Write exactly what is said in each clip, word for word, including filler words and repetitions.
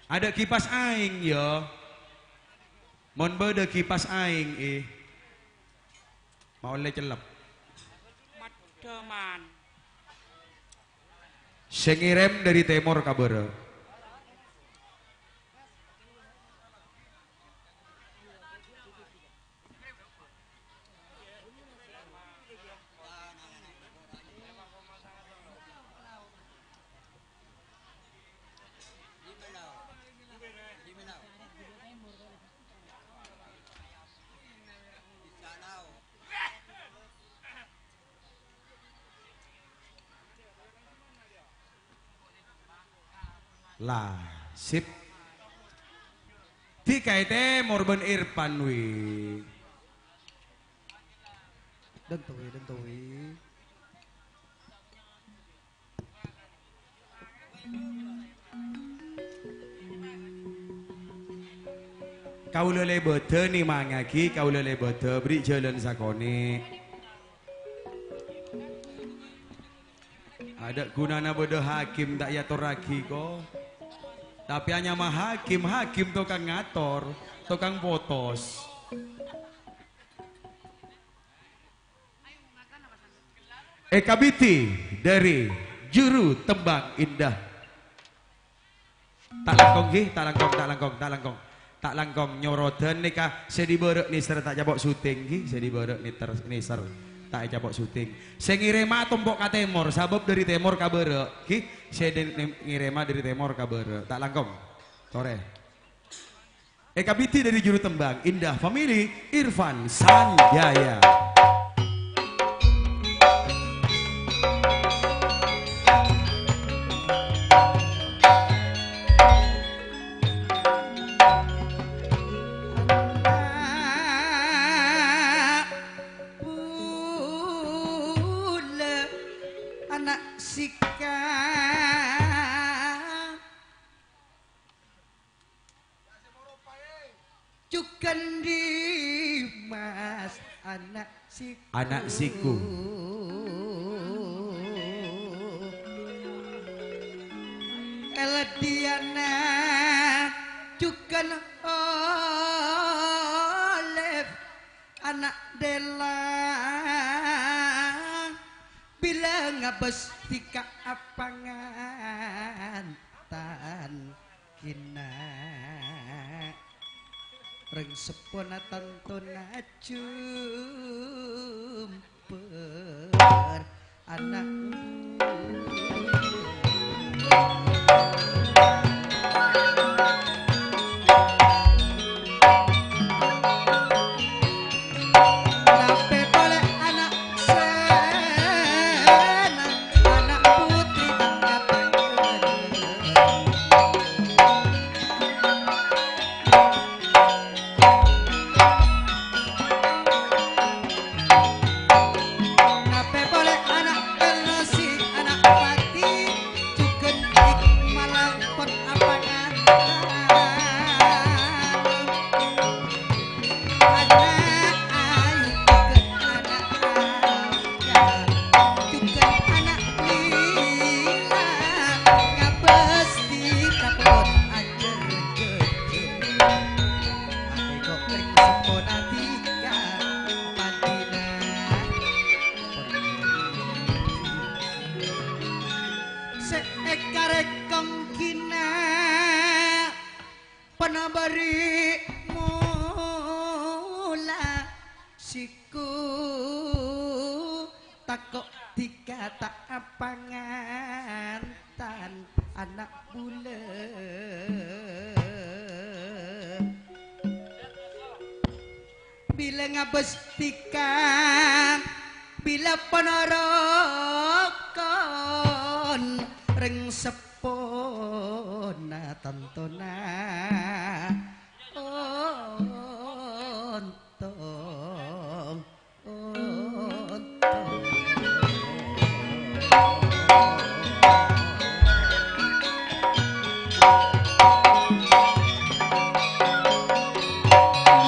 Adâ' kipas aèng, yâ. Mon bâdâ kipas aèng, è, ma' ollè cellep. Madhâman. Sè ngèrèm dâri tèmor ka bârâ'. La, sip. Dikaè tèmor bân Irfan, wi. Dânto, wi, dânto, wi. Kaulâ lè bâdâ nèmangaghi, kaulâ lè bâdâ, bâri' jhâlân sakonè'. Adâ' ghunana bâdâ hakim ta' èatorraghi, ko. Tapè anyama hakim, hakim tokang ngator, tokang potos. Èkabidhi dâri juru tembang Indah. Ta' langkong, ghi, ta' langkong, ta' langkong, ta' langkong. Ta' langkong nyorodhân nèka sè dhi bârâ' nèser ta' ècapo' syuting, ghi, sè dhi bârâ' nèter-, nèser ta' ècapo' syuting. Sè ngèrèma tompo' ka tèmor, sabâb dâri tèmor ka bârâ', ghi, sè dhi-, ngèrèma dâri tèmor ka bârâ'. Ta' langkong. Torè. Èkabidhi dâri juru tembang Indah Family, Irfan Sanjaya. Ana' bulâ, ana' sèka. Jhughân Dimas ana' siku. Ana' siku. Eldiana jhughân Oleh ana' dhella. Bilâ ngabâs dhika apangantan. Kèna rèng seppona tantona jembhâr ana'. Tapè polè ana' sèna, ana' putri tengka-tengka. Tapè polè ana' Elsi, ana' pati, jhughân Ikmal pon apangantan. Ana' ayu jhughân ana' angka, jhughân ana' lila, ngabâs dhika pon ajâr jhâjhâ. Atè kok rèng seppona dhika padina. Sè èkarèkong kèna panabâri' mola siku, tako' dhika ta' apangantan ana' bulâ. Bilâ ngabâs dhika, bilâ panarokon rèng seppona tantona ontong.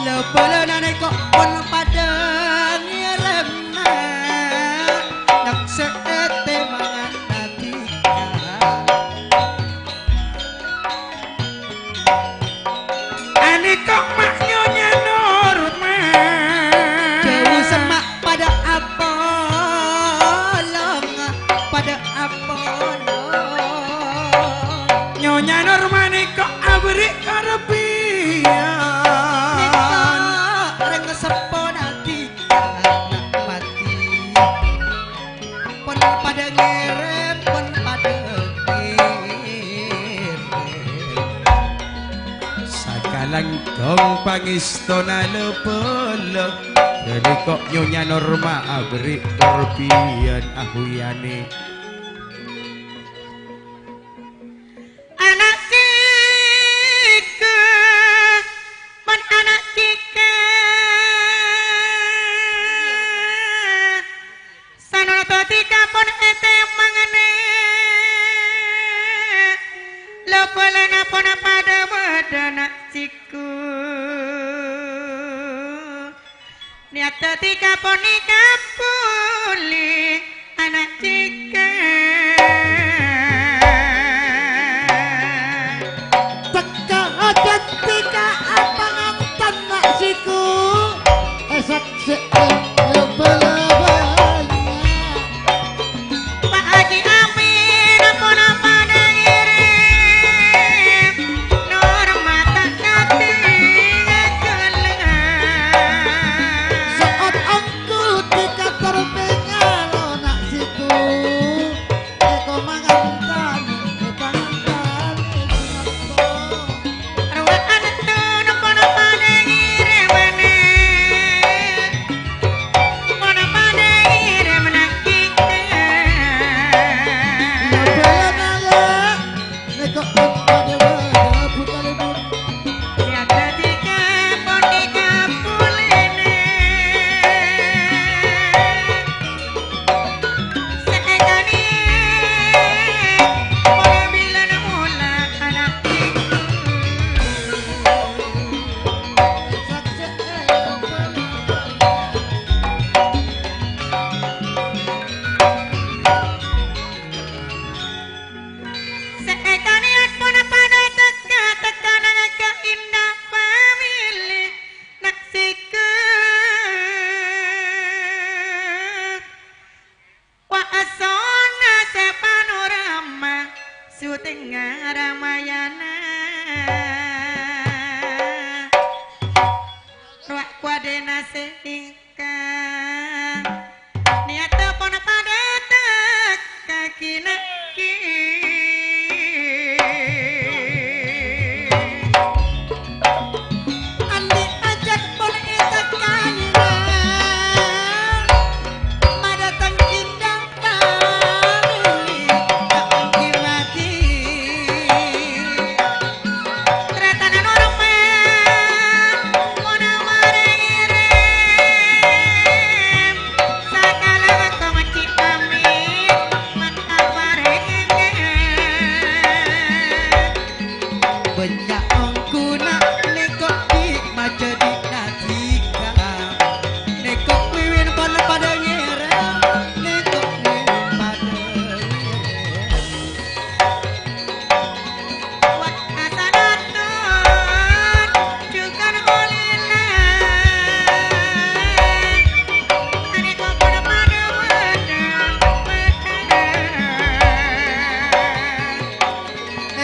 La bâlâna nèko pon padâ ngèrèmma, nak sè ètèmanga dhika. Kok ma' Nyonya Norma. Jhâuh semma' padâ apolong, padâ apolong. Nyonya Norma nèko aberri' karebbhiyân. Nèko rèng seppona dhika na' mati. Pon padâ ngèrèm, pon padâ ngèrèm. Sakalangkong pangèstona la-bâlâ, ghânèko Nyonya Norma aberri' karebbhiyân ahuyane. Ana' dhika, mon ana' dhika. Sanolto dhika pon ètèmangana. La-bâlâna pon padâ bâdâ ana' dhika. Niyat dhika ponèka polè ana' dhika. Tekka hajat dhika apangantan na' dhika. Èsaksè'è la-bâlâ bânnya'. Pak Haji Amin, ponapa dhâri Norma ta' kadhi ngaghâlâ'. Saat engko' dhika terpengal ana' dhika, eko mangantan, èpangantan, èpangantan. Rowa anto napa-napa dhâri remana. Napa-napa dhâri remana kita. Napa-napa ya. Nèko pon padâ bâdâ bukalèpon. Ya dhika ponèka polèna. Saèkana pon bilâna mola ana' dhika. Saèkana pon padâ tekka-tekka nangka inda pamili na' dhika. Wa asona se panorama sutengnga Ramayana. Rowa kuadena se Niyat pon padâ tekka ghi-naghi. Andi' ajat pon ètekka lilana. Madâteng inda pamili ta' angghi mati. Tretana norma, mon amarè ngèrèm, sakala kongci pamit, man aparèngan. Bânnya' ongghuna nèko' ghi' majâdhi' nadhika. Nèko' wiwin pon padâ ngèrèm, nèko' wiwin padâ ngèrèm.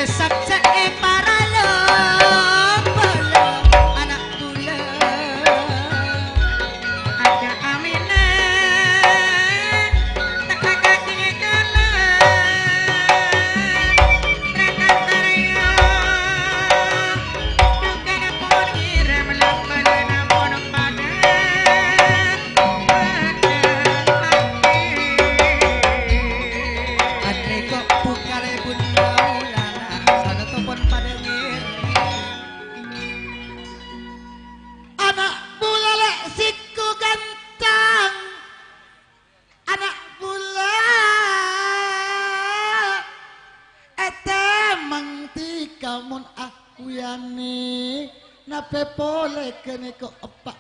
Èsaksè'è para la-bâlâ ana' bulâ. Ada Aminah, tak kakak ini jalan. Rata Karya, juga dapur ngirim la-bâlâna mon padâ. Anèko' bukalèpon maulana, sanèko' pon padâ ngèrèm. Ana' bulâ lè' sèngko' ganteng. Ana' bulâ ètèmang dhika mon ahuyanè, napè polè ghânèko' eppa'.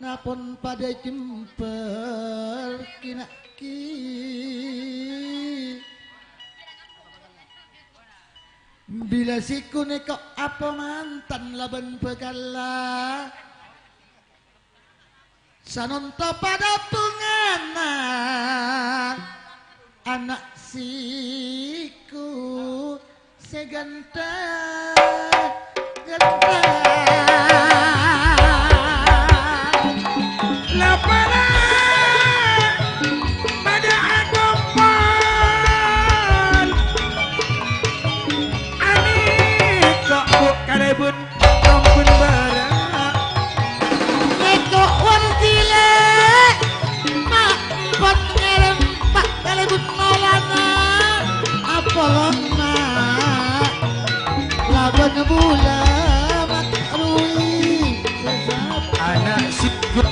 Napon padâ jembhâr ghi-naghi. Bilâ siku nèko apamantan labân bhâkalla sanonto padâ bhungana ana' siku sè ghântheng, ghântheng. Lapana padâ akompol. Ani kok bu kalèbun tompun bara. Nèko wardile, Pak, pon ngerem, Pak, kalèbun Maulana. Apolong, Mak, labân bulâ makrui sesat. Ana' siku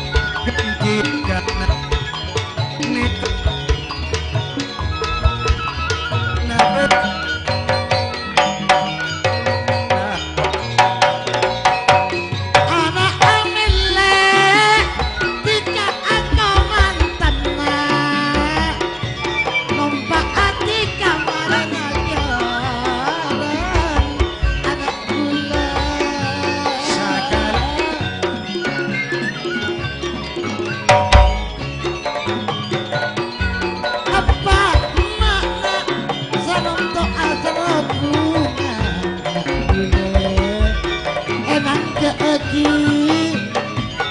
ghânjhi kana. Ana' amèllè, dhika akomantanna, nompa'aghi ka marèna jhârân ana' bulâ. Sakala Eppa' emma'na sanonto asalla bhunga. Ènangghâ'aghi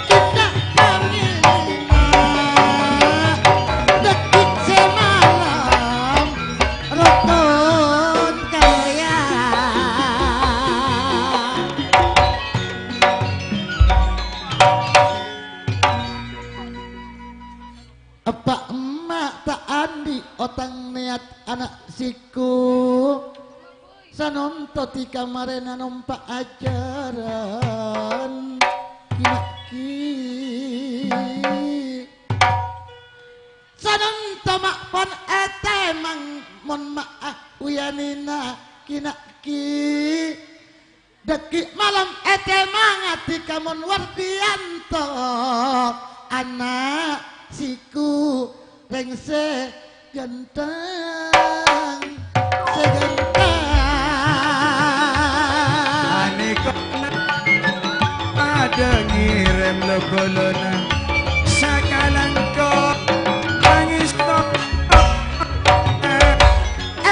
kita pangèlina. Dâggi' sè malem rokon kaya. Eppa' emma' ta' andi' otang nèyat ana' siku. Sanonto dhika marèna nompa' ajhârân. Ghi-, ghi-. Sanonto ma' pon ètèmang mon ma' a-, uyanina ghi-, ghi-. Dâggi' malem ètèmang dhika mon wardiyanto ana' siku rèng sè ghântheng, sè ghântheng. Anèka padâ ngèrèm lo-bâlâna sakalangkong pangèsto.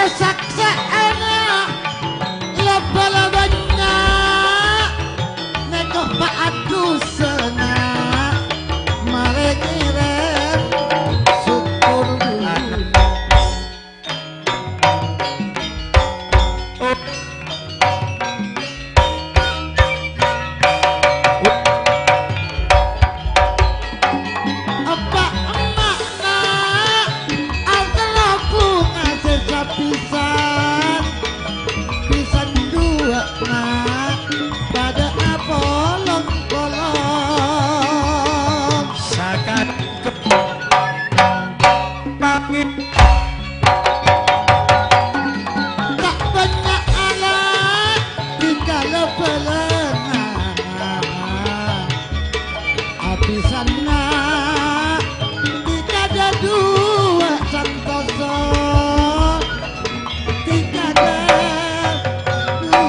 Èsaksè'ana la-bâlâ bânnya', nèko pa'at dusana, marè ngèrèm sokkor. Eppa' emma'na aterro bhunga sè sapisan, pisan duwâ'na padâ apolong-polong. Sakalangkong pamit. Ta' bânnya' ala dhika la-bâlâna. Abisanna dhika dâduwâ santosa. Dhika dâduwâ,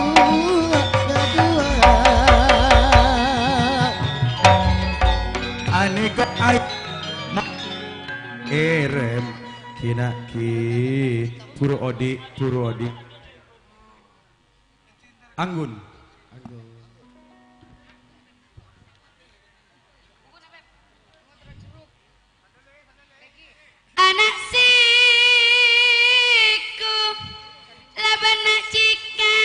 dâduwâ. Anèka ai-, ma-, ngèrèm. Ghi-, na-, ghi-, buru odi', buru odi'. Anggun. Ana' siku labân na' Cika.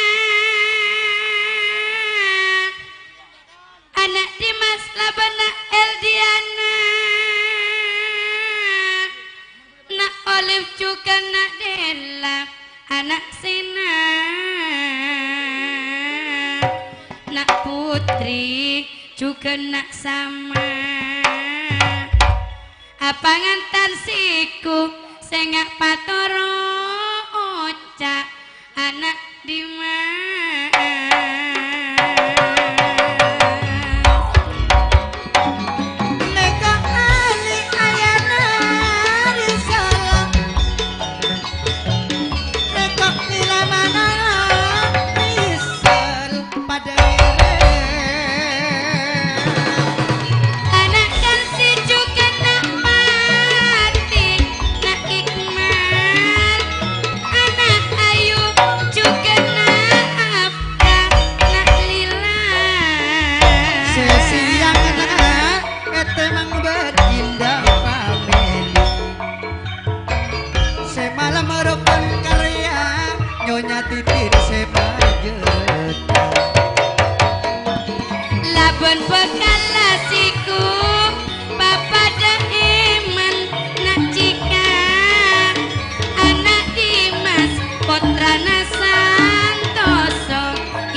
Ana' Dimas labân na' Eldiana. Na' Olive jhughân na' Della, ana' Sena. Na' Putri jhughân na' Sama. Apangantan siku sènga' patoro' oca'. Ana' Dimas. Nèka ali ayana risalah. Nèka lila manala.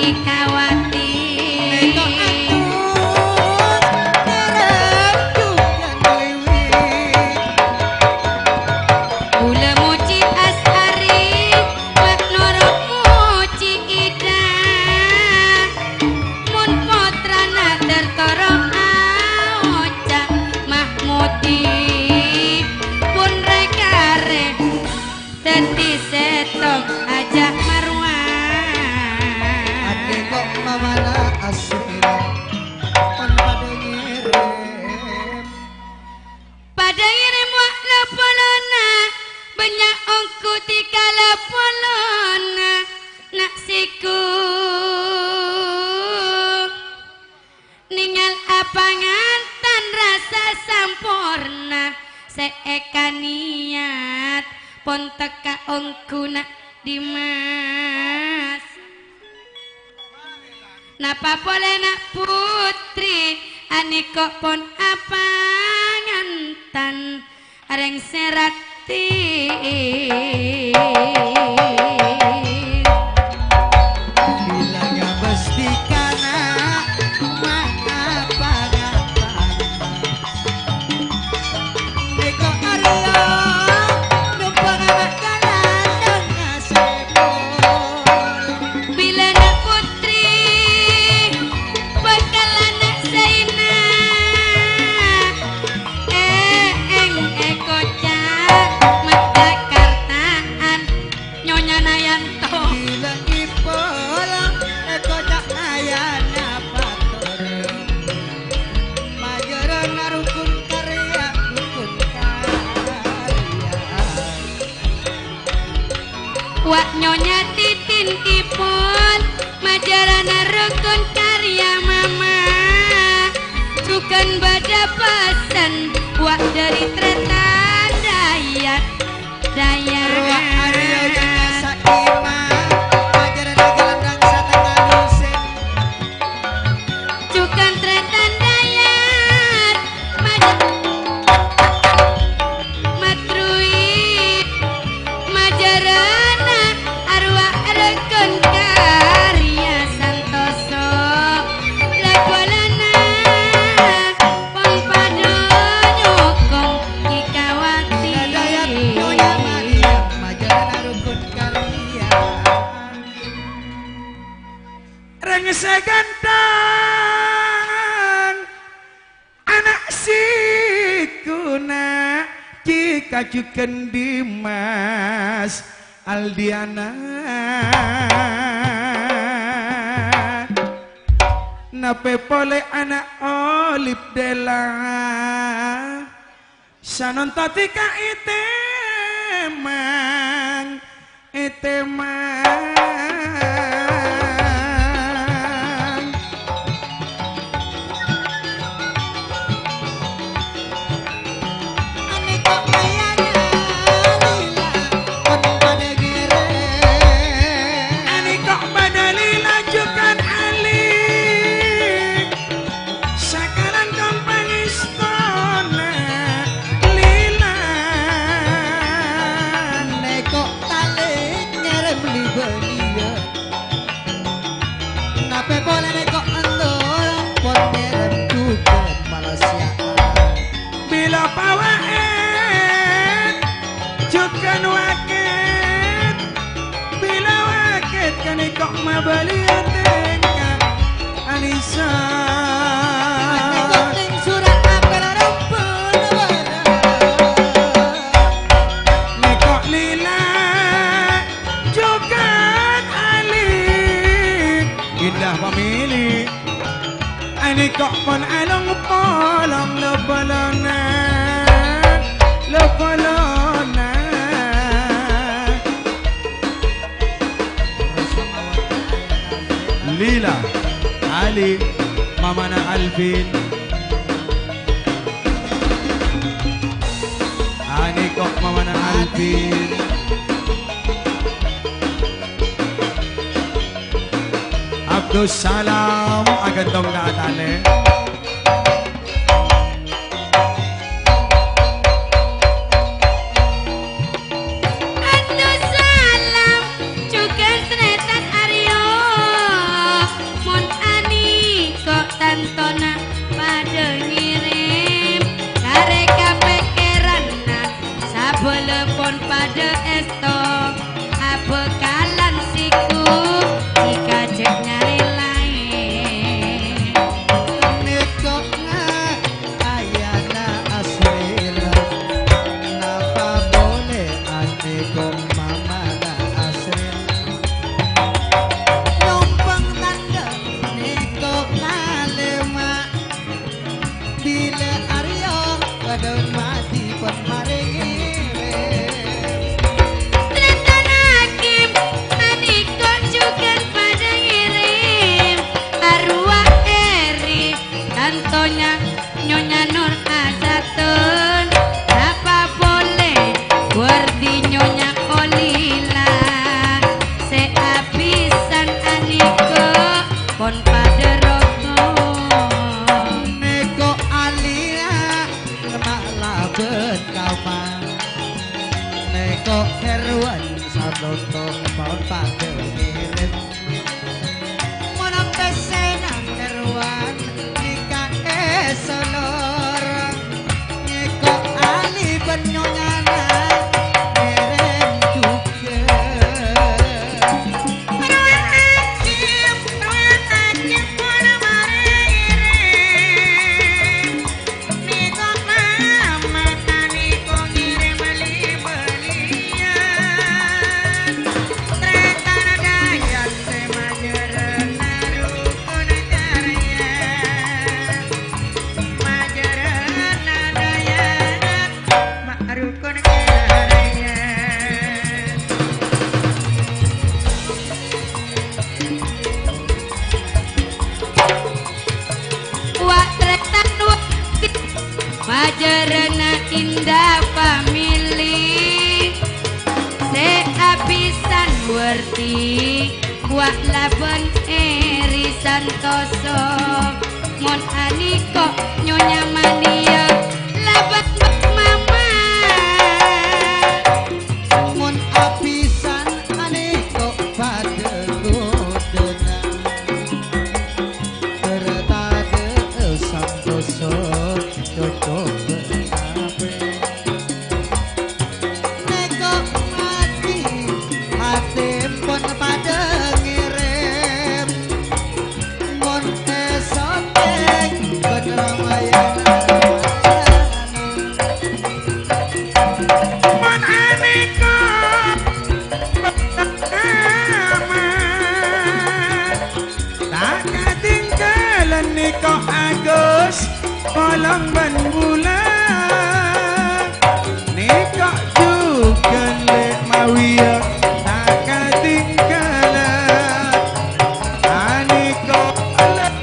Ikawati. Nèko agung ngarep jhughân wiwit. Kaulâ mojhi As'ari, ma' noro' mojhi Ida. Mon pottrana Dartoro aoca' Mahmudi, pon rè-karè dhâddhi sèttong Hajah Marwah. Adhikok mamana asmina, pon padhâ ngèrèm. Padhâ ngèrèm wa' la polana, bânnya' ongghu dhika la polana, na' sèko. Nèngal apangantan rassa samporna sè èkanèyat, pon tekka' ongghuna Dimas. Napa polè na' pottrè, anèko pon apangantan. Rèng sè raddhin. Bilâ ngabâs dhika na', ma' apa-ngapa. Nèko arèya nyombhâng ana' kalanang nasèbhâ. Bilâ na' pottrè bhâkal ana' Zainab. Èng èkoca' mènta karta'an Nyonyana Yanto. Bilâ èpolang èkoca' ayana pator. Majârâna rukun karya, rukun karya. Wa' Nyonya Titin ipon majârâna rukun karya mama. Jhughân bâdâ pèssèn wa' dâri Tretan Dayat. Dayat. Wa' arèya Nyonya Saima, majârâna Gelandang Satengnga Lusin. Jhughân Tretan Dayat, maja-, matrui, majârâna arwah rukun karya santoso. La polana pon padhâ nyokong Ki Kawati. Dayat Nyonya Maria, majârâna rukun karya. Rèng sè ghântheng, ana' sèkona, Ki Kajughân Dimas Aldiana. Napè polè ana' Olip Della. Sanonto dhika ètèmang, ètèmang. Anèko' ayana lila, pon padhâ ngèrèm. Anèko' bâdâ lila jhughân Ali. Sakalangkong pangèstona lila. Nèko' talè ngèrèm li-bâliyâ. Napè polè nèko' endorong pon ngèrèm jhughân Malaysia. Bilâ pawa'èt jhughân wakèt. Bilâ wakèt kanèko' mabâliyâ tèngka Anisa. Nèko' tèng sura' apèl rembhâna bârâ'. Nèko' lila jhughân Ali. Indah pamèlè. Anèko' pon along-polong la polana, la polana. Lila, Ali, mamana Alvin. Anèko' mamana Alvin. Abdussalam aghântong ka atalè. Abdussalam jhughân Tretan Aryo. Dâ' èsto abhâkalan siku, jika jhâ' nyarè laèn. Nèko' nga' ayana asrèna, napa polè anèko mamana asrèna. Nyompang tandhâ nèko' kalèma'. Bilâ arèya kadhâun mati pon marè ngèrèm. Tarètan hakim, anèko' jhughân padâ ngèrèm. Arowa èrè, tantonya Nyonya Nur Azatun. Napa polè, werdi Nyonya Olila. Sè abhisan anèko', pon padâ roko. Nèko' alèya, ma' labân kama. Nèko' kèrowan satoto pon padâ ngèrèm. Mon pèssèna kèrowan nèka èsolor. Nèko' alè bân nyonyana ngèrèm jhughân. Rukun karya. Wa' tarètan wa' majârâna Indah Family. Sè abhisan werdi wa' labân èrè santoso. Mon anèko' Nyonya Mania, labân bâ' mama. Mon abhisan anèko' padâ kodhâna. Bârâ tadâ' santoso, cocok bâ' apè. Nèko' mati, atè pon padâ ngèrèm. Mon èsotèng, bân Ramayana. Mon anèko', ta' katinggalan nèko' Agus, Polong bân Wulan. Nèko' jhughân Lè' Mawiya ta' katinggalan. Anèko' lè'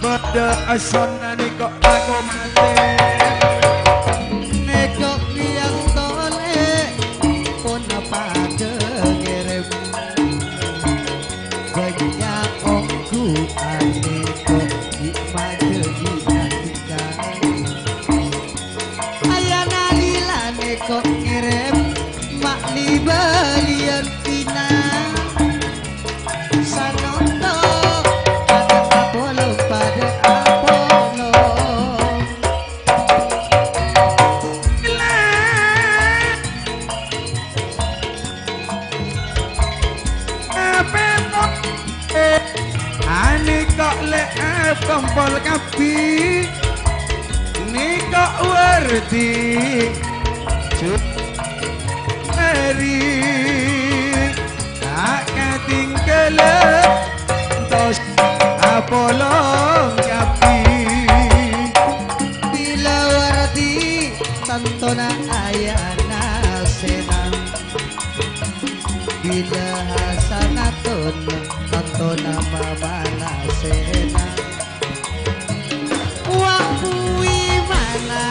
padâ asonna nèko' tako' matè. Nèko' biyang tolè pon padâ ngèrèm. Bânnya' ongghu anèko' ghi' majâ ghi' nandika. Ayana lilane ko' ngerem ma' li-bâliyân pina. Sanonto padâ apolong, padâ apolong. Anèko' lè' akompol kabbhi, nèko' werdi jhâri, ta' katinggalan tos apolong kabbhi. Bilâ werdi tantona ayana sèna. Bilâ hasanatun tantona mamalasèna. Wa' buwi mala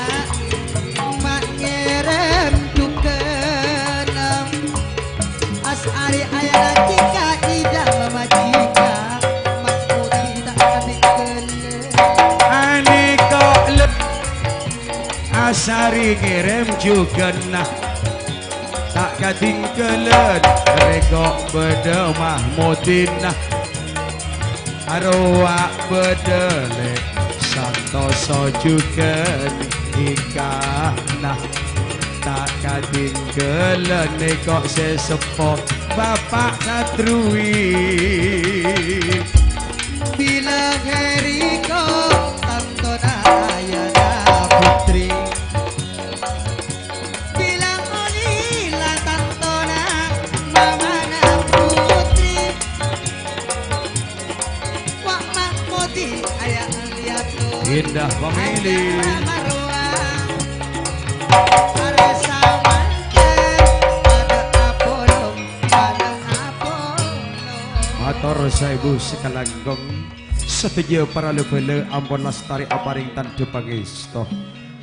ma' ngerem jhughân. Asari ayana cika' idang mamajika, ma' putri ta' abit gellè. Anèko' lè' asari ngerem jhughân. Ta' katinggalan rèko' bâdâ Mahmudin, arowa bâdâ lè' santoso jhughân ikana. Ta' Katinggalane kok sè seppo, Bapa' Kadruwi. Bilâ ghâriko tantona ayana putri. Bilâ oli la tantona mamana putri. Wa' ma' podi aya liyato. Indah family. Aya marwa. Are samanten, pada apolong, pada apolong. Mator saèbu sakalangkong. Sadhâjâ para lè-bâlâ ampon lastarè aparèng tandhâ pangèsto.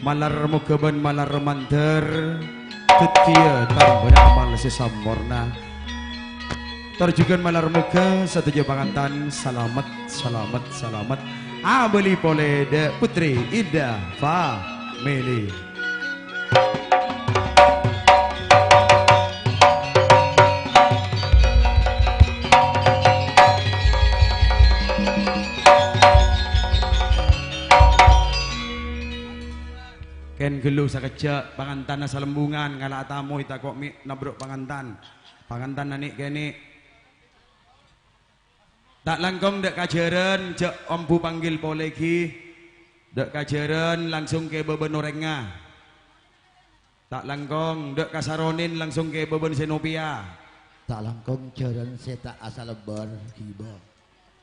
Malar moghâ bân malar mandhâr dhâddhiyâ tambhâna amal sè samporna. Tor jhughân malar moghâ sadhâjâ pangantan salamet, salamet, salamet abâli polè dâ' Putri Indah Family. Kèng ghâllu sakejjhâ', pangantanna salembungan, ngala'a tamoy tako' mè' nabru' pangantan. Pangantanna nè'-kènè'. Ta' langkong dâ' kajhârân, jhâ' ombu panggil polè ghi. Dâ' kajhârân langsung kè bâbân orèngnga. Ta' langkong dâ' ka Saronin langsung kè bâbân Zenobia. Ta' langkong jhârân sè ta' asalebbhâr ghibâ.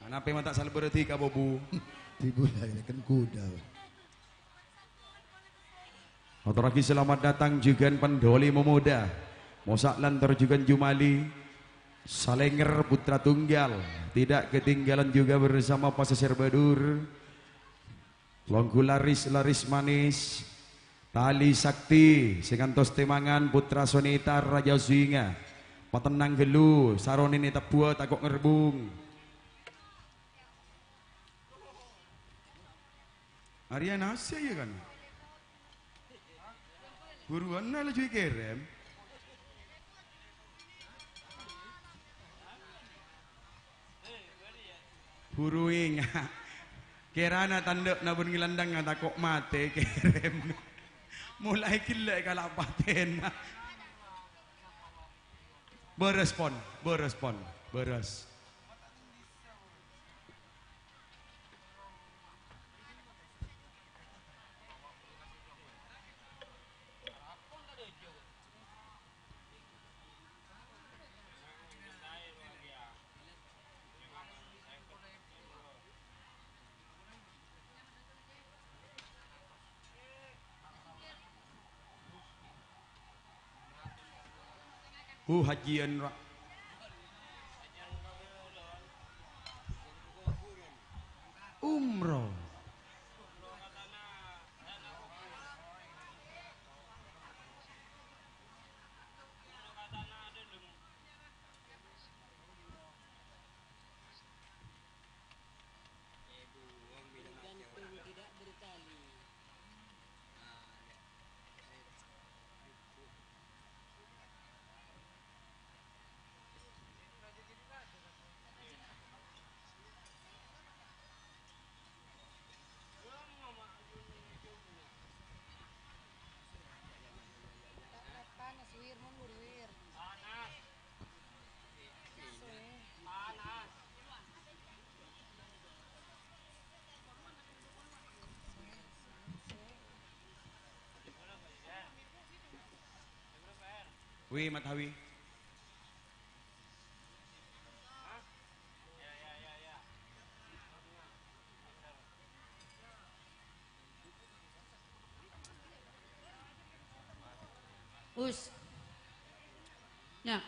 Anapè ma' ta' salebbhâr dhi ka bobu? Dibulârèken kuda. Atorraghi selamat datang jhughân Pandhuli Momodâ, Mosa' Lantor jhughân Jumali, Salènger Putra Tunggal, tidak ketinggalan juga bersama Pasisir Badur, Longghu Laris, Laris Manis, Tali Sakti, sè ngantos tèmangan Putra Sonita, Raja Singa, patennang ghâllu, Saronin ètebbhuwâ tako' ngerbung. Arèya nasè' iyâ kan? Buruwânna laju èkèrèm. Buru enga'. Kèrana tandhâ' nabun ngelandhângnga tako' matè kèrèm. Molaè ghellâ' èkala' patèna. Bârâs, pon. Bârâs, pon. Bârâs. Huh, hajjiyân, Pak. Umroh. Panas, Wir, mundur, Wir. Wi, Mat Hawi. Us. Nya.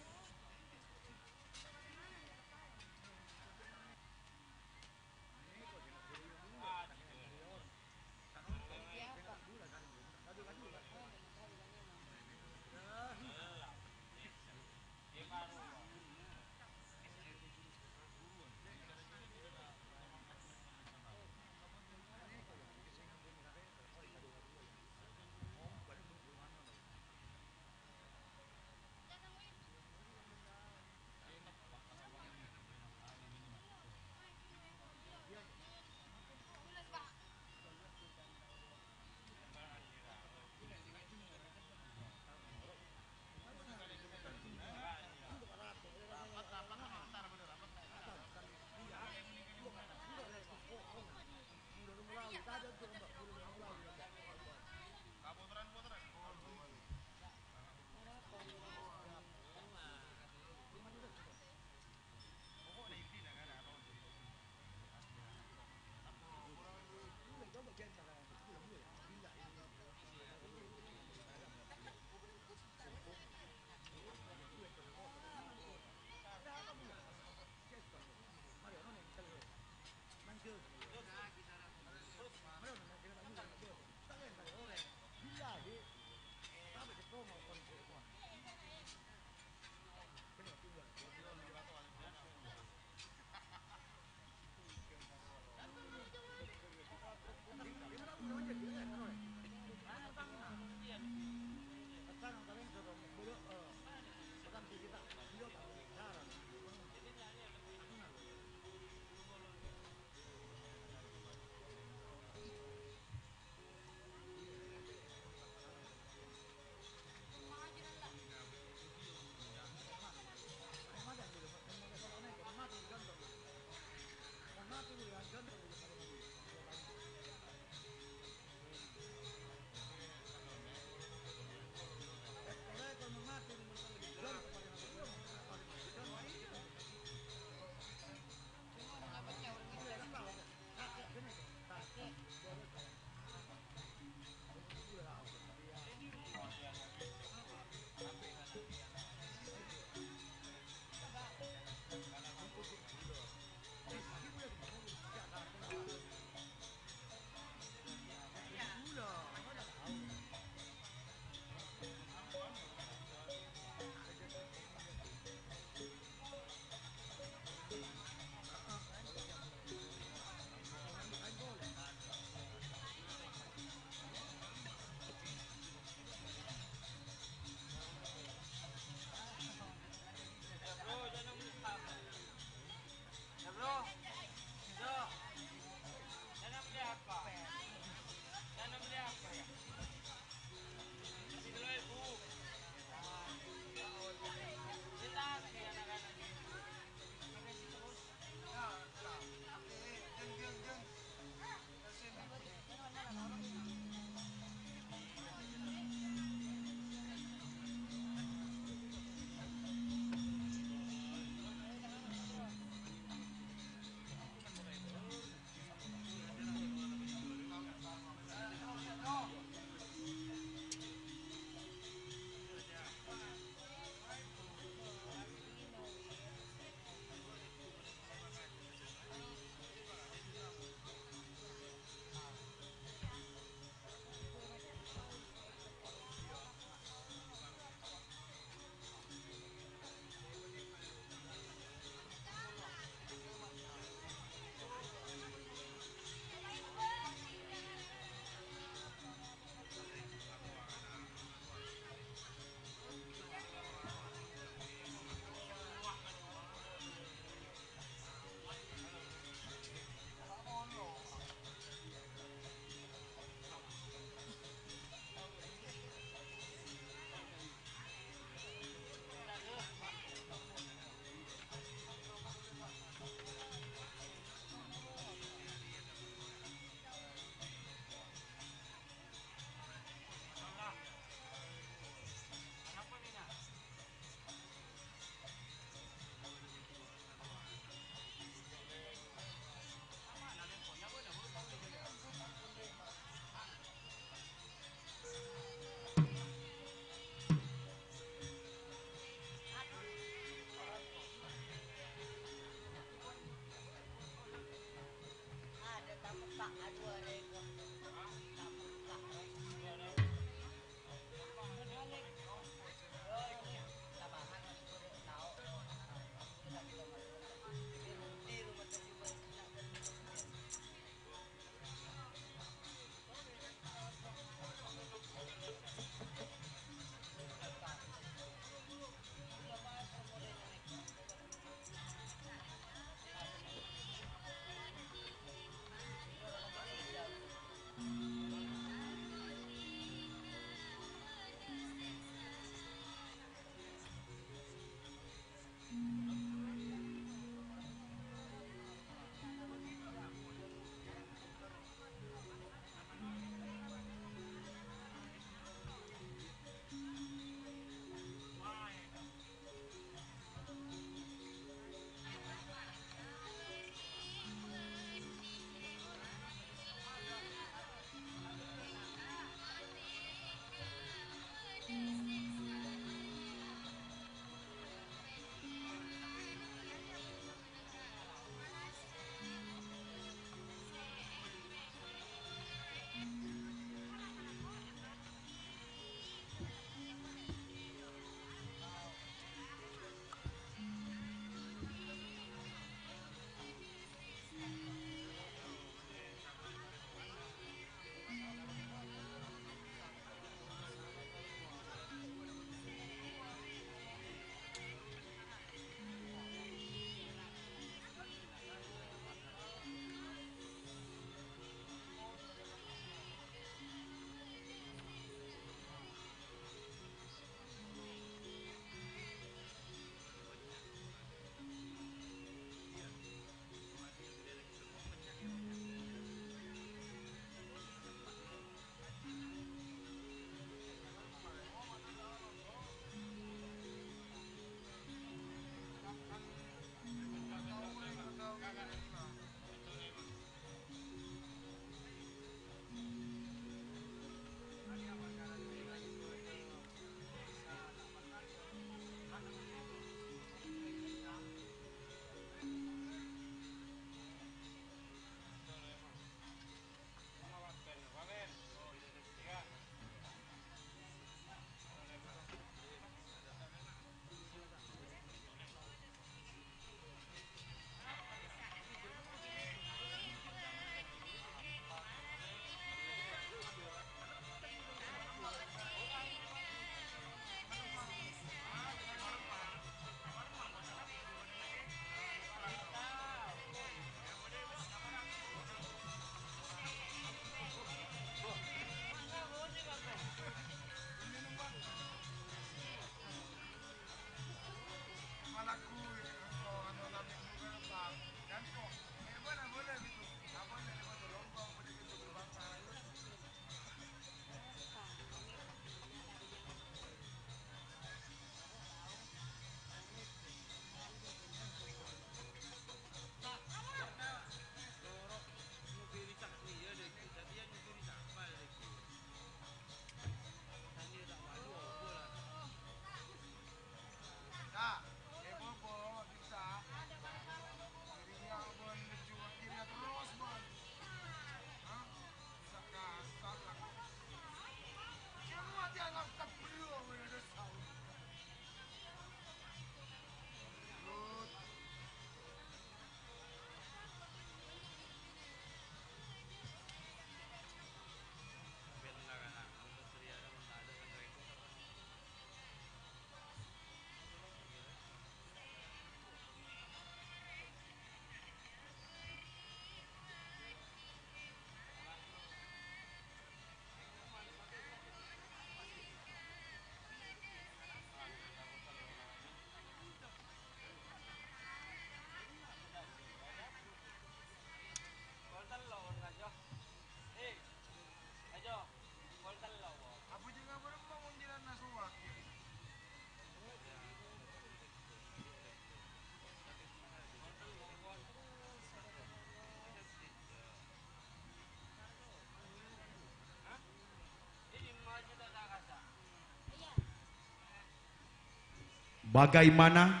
Bagaimana?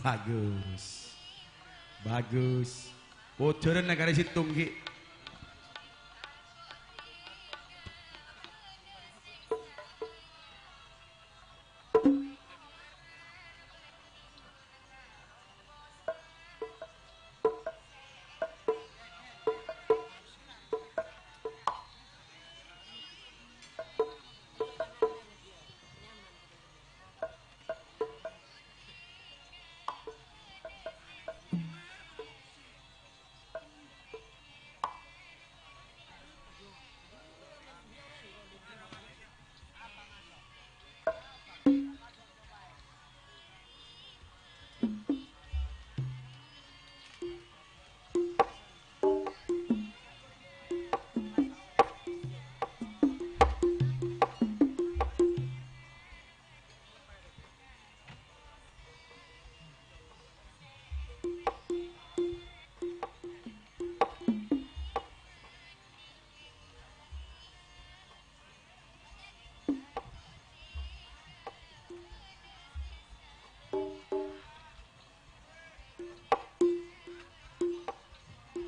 Bagus. Bagus. Podaran nagara Situng, Ki.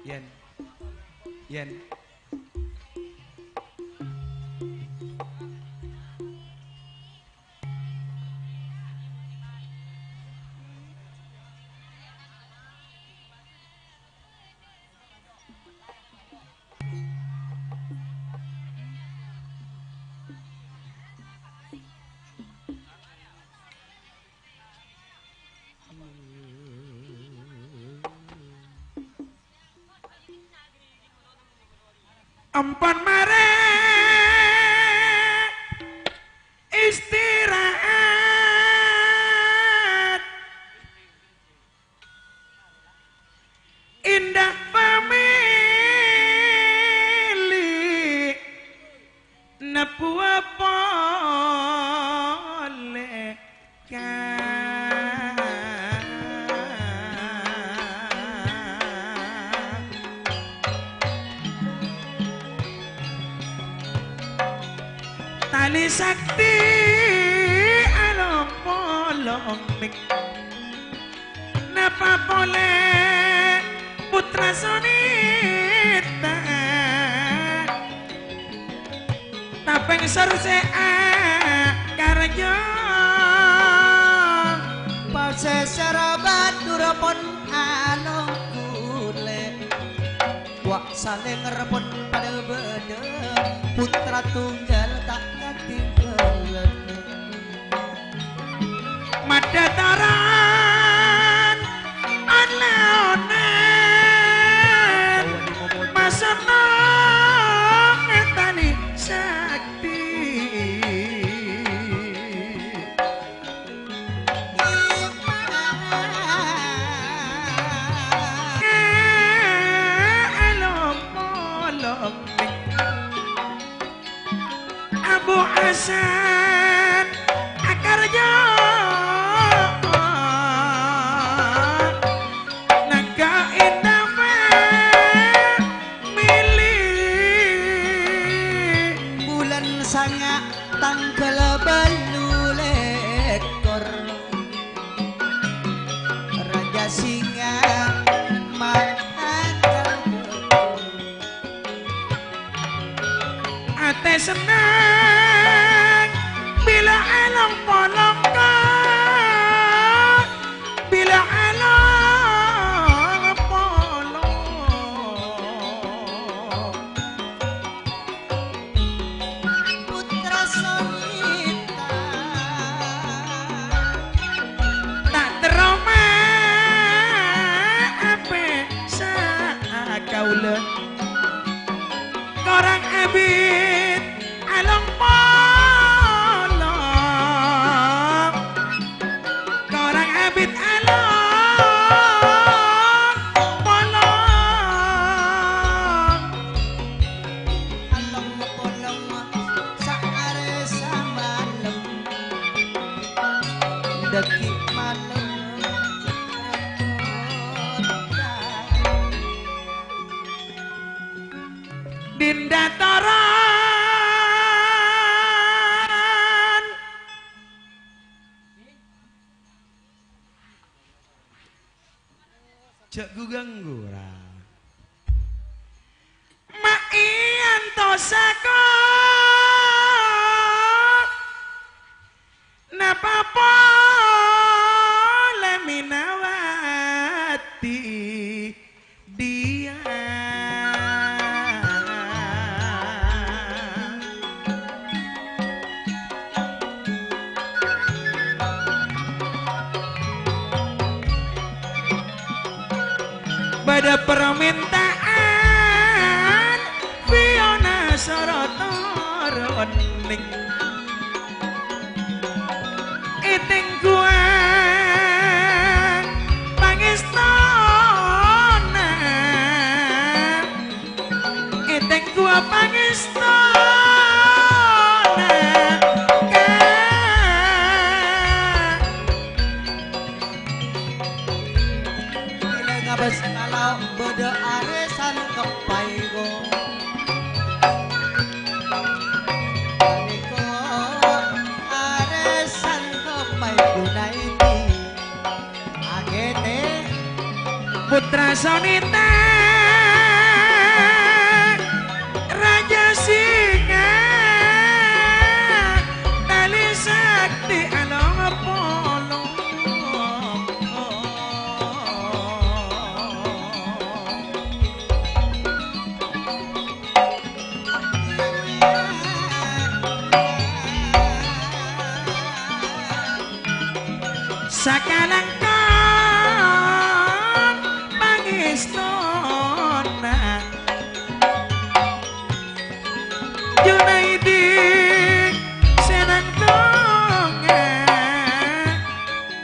Yen. Yen. Ampon marè istirahat. Enḍâ' pamèlè nebbhuwâ polè ka Talè Sakti along-polong mèk. Napa polè Pottra Sonèta? Tapèng sar sè akarjo. Pasèsèr Batur pon along kulè. Wa' salènger pon paḍâ bâḍâ. Pottra tunggal ta' katinggâlân. Maḍḍhâ taran on-laonan, masenneng Talè Sakti. Alom-polong. Abu Hasan akarjo nangka indaman mili. Bulân sanga' tangghâl bâllu lèkor. Rajâ Singa mahathal. Atè senneng bilâ along-polongka, bilâ along-polong. Pottra Sonèta. Ta' terro ma' apè sa' kaulâ. Korang abit along-polong. Korang abit along-polong. Along-polong saarè samalem. Ḍâggi' malem. Dinḍâ toron. Jhâ' ghu-ghângghu, ra. Ma' èantosa ko', napa polè Minawati? Dhiyâ. Bâdâ parmènta'an, Fiona soro toron nèng. Ètèngguwâ pangèstona, ètèngguwâ pangèstona, Ka'. Bilâ ngabâs kalau bâdâ arèsan keppay, ko'. Panèka arèsan keppay Junaidi. Akètè. Putra Sonita, Rajâ Singa, Talè Sakti along polo. Sakalangkong pangèstona Junaidi sè nangtonga.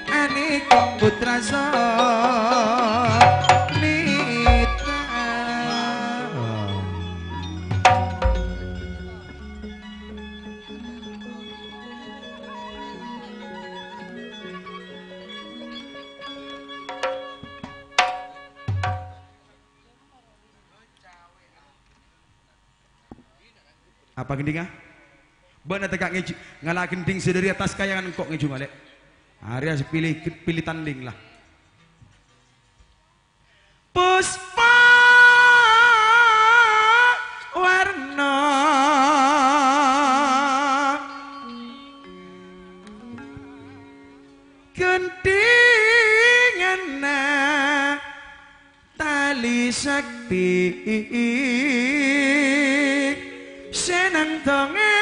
Anèka Putra Sonita. Apa gendhingnga? Bâ'na tekka' ngèjhi, ngala' gendhing sè dâri attas kayangan engko' ngèjhu malè. Arèya sè pèlè, pèlè tandhing, la. Puspa warna gendhinganna Talè Sakti sè nangtonga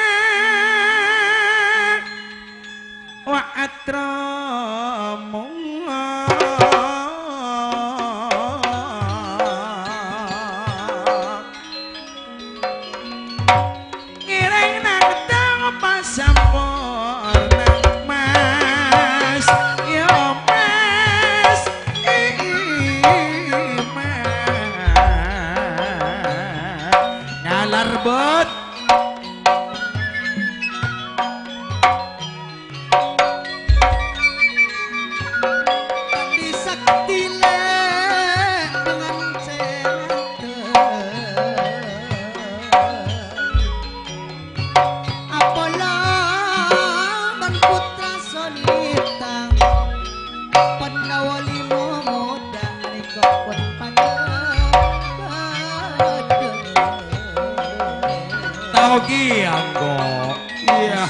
wa' atromo. Ngèrèng nangtong pasamporna, Mas, yo, Mas, ii, Mas. Ngalar, Bud. Talè Sakti lè' dengan sè ngadhep. Apolong bân Putra Sonita, Pandawa limo modâ rèko pon panjhâ. Tao kèya, engko'. Iyâ.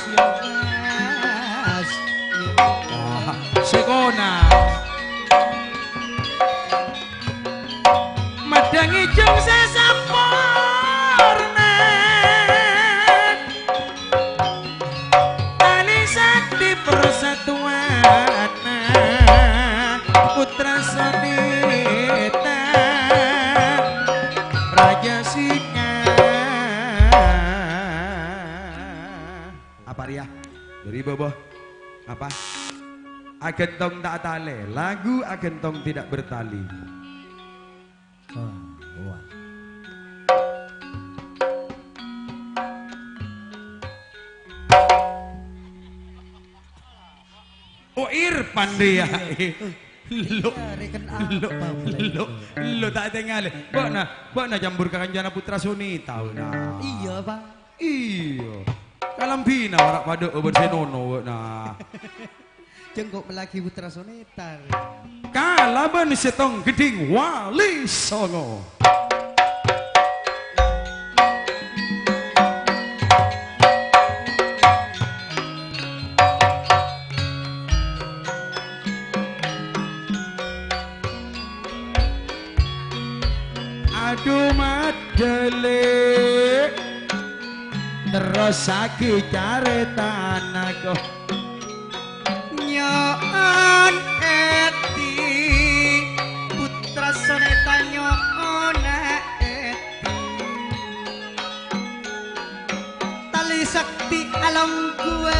Wah, sè kona. Madhângè jhung sè samporna. Talè Sakti persatuanna Putra Sonita Rajâ Singa. Apa rèya? Bâri' bâbâ. Apa? Aghântong ta' talè, lagu aghântong tidak bertali. Oh, wah. Oh, Irfan rèya. Lo, lo, lo, lo, ta' tèngalè. Bâ'na, bâ'na campur ka kancana Putra Sonita, bâ'na. Iyâ, Pak. Iyâ. Kalambhina wara' padâ bân sè nono, bâ'na. Jhâ' engko' mellèaghi Putra Soneta, rè. Kalabân sèttong ghedhing Wali Songo. Adu madhâli, terrossaghi carètana, ko. Nyo'on èdhi, Putra Soneta nyo'on èdhi. Tali sakti alongghuwâ.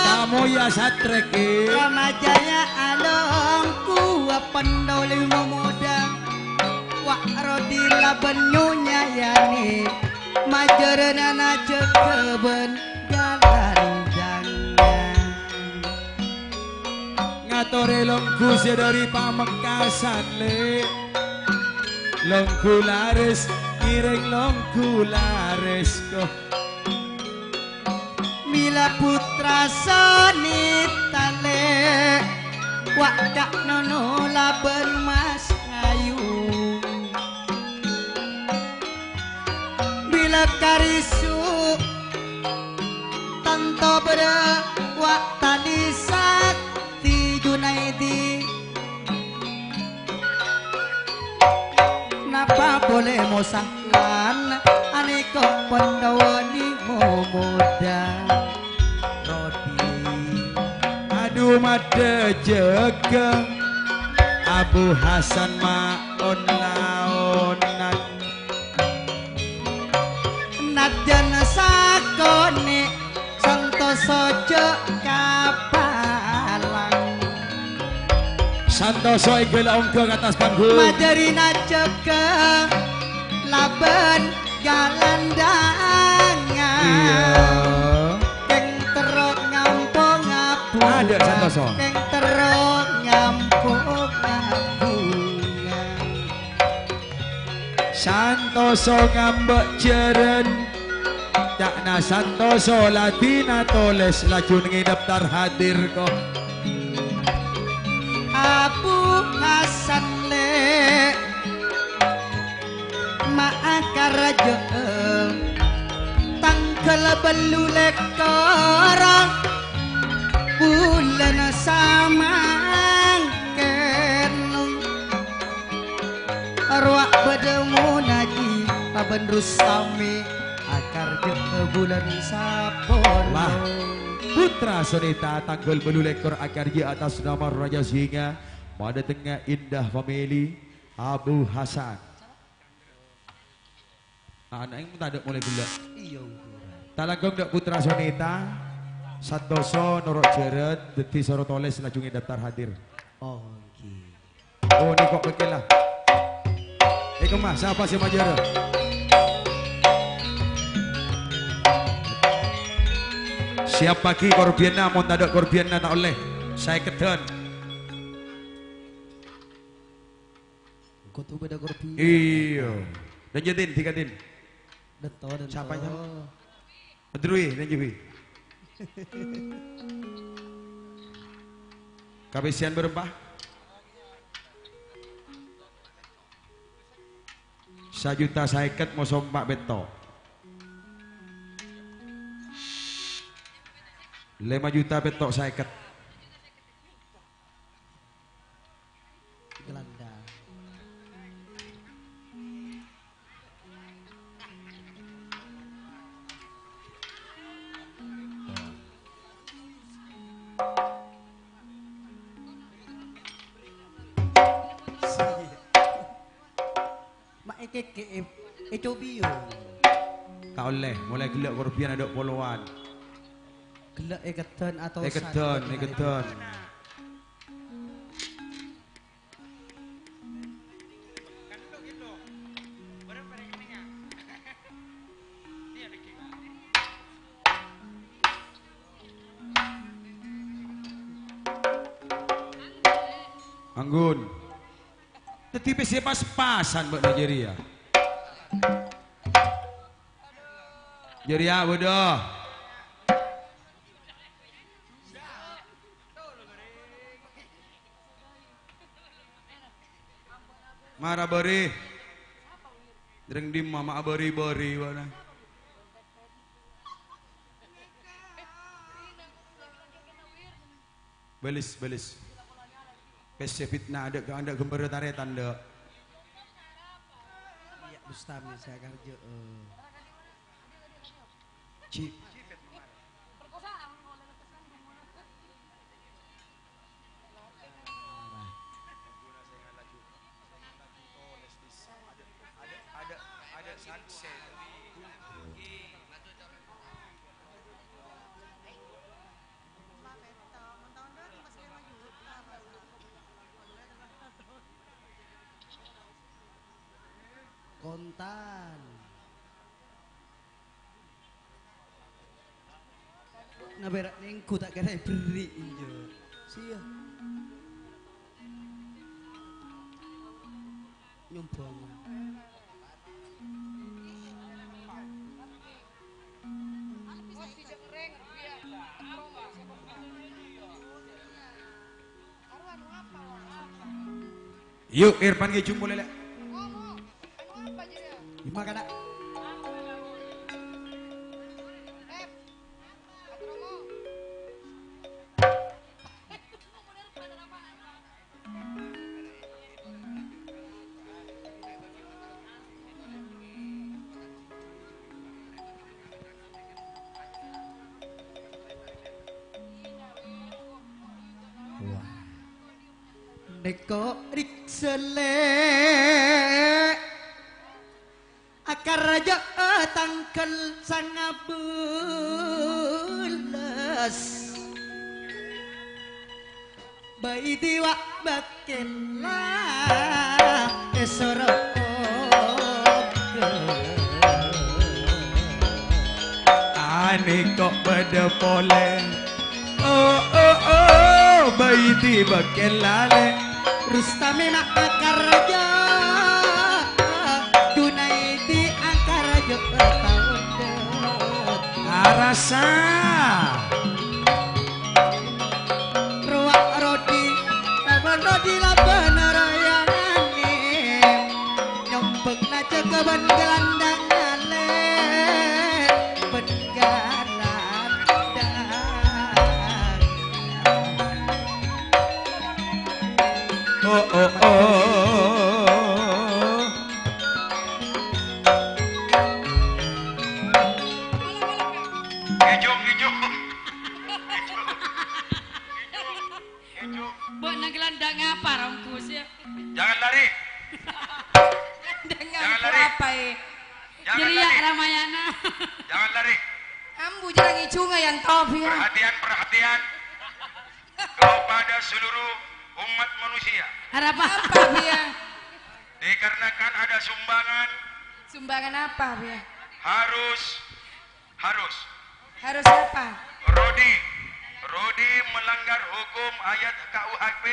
Kamoya satrèkè. Rama Jaya alongghuwâ, Pandhawa lèma modhâ. Wa' Rodi labân Nyonya Yani, majârâna jâgâ bân ghâlândhângnga. Ngatorè longghu sè dhâri Pamekasan, Lè'. Longghu larès, ngèrèng longghu larès, ko. Mèla Putra Soneta, Lè', wa' Ka' Nono labân Mas Ayu. Mèla Karisu, tanto bârâ' wa' Tali Sakti Junaidi. Napa polè Mosahlan anèko Pandhawa lèma modhâ. Rodi. Adu madhâ jâgâ Abu Hasan maon-laonan. Nadyan sakonè' Santoso jhâ' kapalang. Santoso èngghi la ongghâ ka attas panggung. Majârâna jâgâ labân ghâlândhângnga. Iyâ. Kèng terro ngampo ngabunga. Adâ' Santoso. Kèng terro ngampo ngabunga. Santoso ngambâ' jhârân. Ca'na Santoso la dinah tolès laju nèngè daftar hadir, ko. Abu Hasan, Lè', ma' akarajâ'â tangghâl bâllu lèkor bulân samangkèn. Rowa bâdâ monajhi pabân Rustami, akarjâ'â bulân sapolo. Lah, Putra Soneta tangghâl bâllu lèkor akarjâ atas nama Raja Singa, madâtengnga Indah Family, Abu Hasan. Ana' èng tadâ' molaè ghellâ'. Iyâ, ongghur. Talangkong dâ' Putra Soneta, Santoso noro' jhârân, dhâddhi soro tolès laju ngèdaftar hadir. Oh, èngghi. Oh, nèko' bengkela. Èko mah, sapa sè majârâ? Siap pagi korbhiyânna, mon tadâ' korbhiyânna ta' ollè. Saèkèdhân. Kodhu bâdâ korbhiyân. Iyâ. Dânjâ, Din, dhika, Din. Dânto, dânto. Sapa, Nyang? Adrui, dânjâ, Wi. Kapèssèyan bârâmpa? Sajuta saèkèt moso empa' pètto'. Lèma juta pètto' saèkèt. Gelandang. Ma' èkèkè', è-, ècobiyong. Ta' ollè, molaè ghellâ' korbhiyân adâ' polowan. Ghellâ' èkèdhân atosan. Èkèdhân, èkèdhân. Anggun. Dhâddhi pèssè pas-pasan bâ'na jârèya. Jârèya, bâdâ. Mara bâri. Rèng dimma ma' abâri-bâri, bâ'na? Bâlis, bâlis. Pèssè fitnah, adâ', adâ' ghâmbhârrâ tarètan, dâ'. Iyâ, Bustami, sè akarjâ'â. Cip. Kontan. Nabèra' nèngghu ta' kèra èberri', enjâ'. Siya. Nyombhâng. Yu, Irfan ghi' jhung polè, Lè'. Dimma kana'? Wah. Nèko riksa, Lè'. Akarjâ'â tangghâl sanga bellâs. Bâi dhibi' bâkkèlla èsoro oghâl. Anèko bâdâ polè. Oh, oh, oh, bâi dhibi' bâkkèlla, Lè'. Rustamina akarjâ, Junaidi akarjâ taondhâ. Arassa. Rowa Rodi, labân Rodi labân royangane. Nyombhâk na jâgâ bân gelandang ale, bân gelandang. Oh, oh, oh. Ngejung, ngejung. Ngejung. Ngejung. Mbok nang gelandang apa, Ronggus, ya? Jangan lari. Gelandang apa, eh? Jangan lari. Ramayana. Jangan lari. Ambu, jangan ngejung, ya, Top, ya. Perhatian, perhatian. Kepada seluruh umat manusia. Arapa? Apa, Bia? Dikarenakan ada sumbangan. Sumbangan apa, Bia? Harus, harus. Harus apa? Rodi, Rodi melanggar hukum ayat K U H P,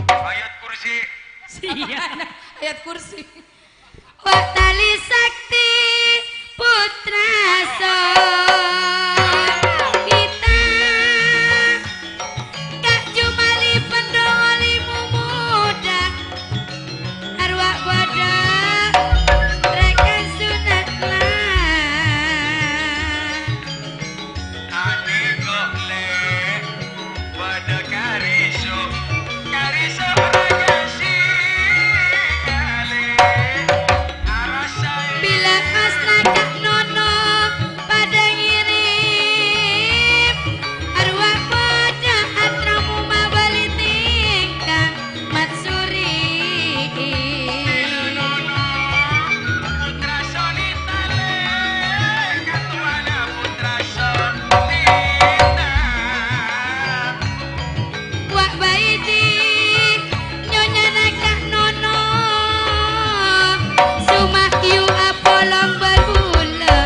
ayat kursi. Siap. Ayat kursi. Wa' tali sakti putra songita, Ka' Jumali pendhung oli mumodha, arwah padha rekan sunatna. Ane kok le' padha kariso, kariso raga sikale. Arasai. Bila asna Ka' Nono padha ngirim, arwah padha atramu mabali tingkah. Matsuri. Putra Sonita le, katuana Putra Sonita. Wa' Baidi, nyonyana Ka' Nono. Sumahyu apolong barbula.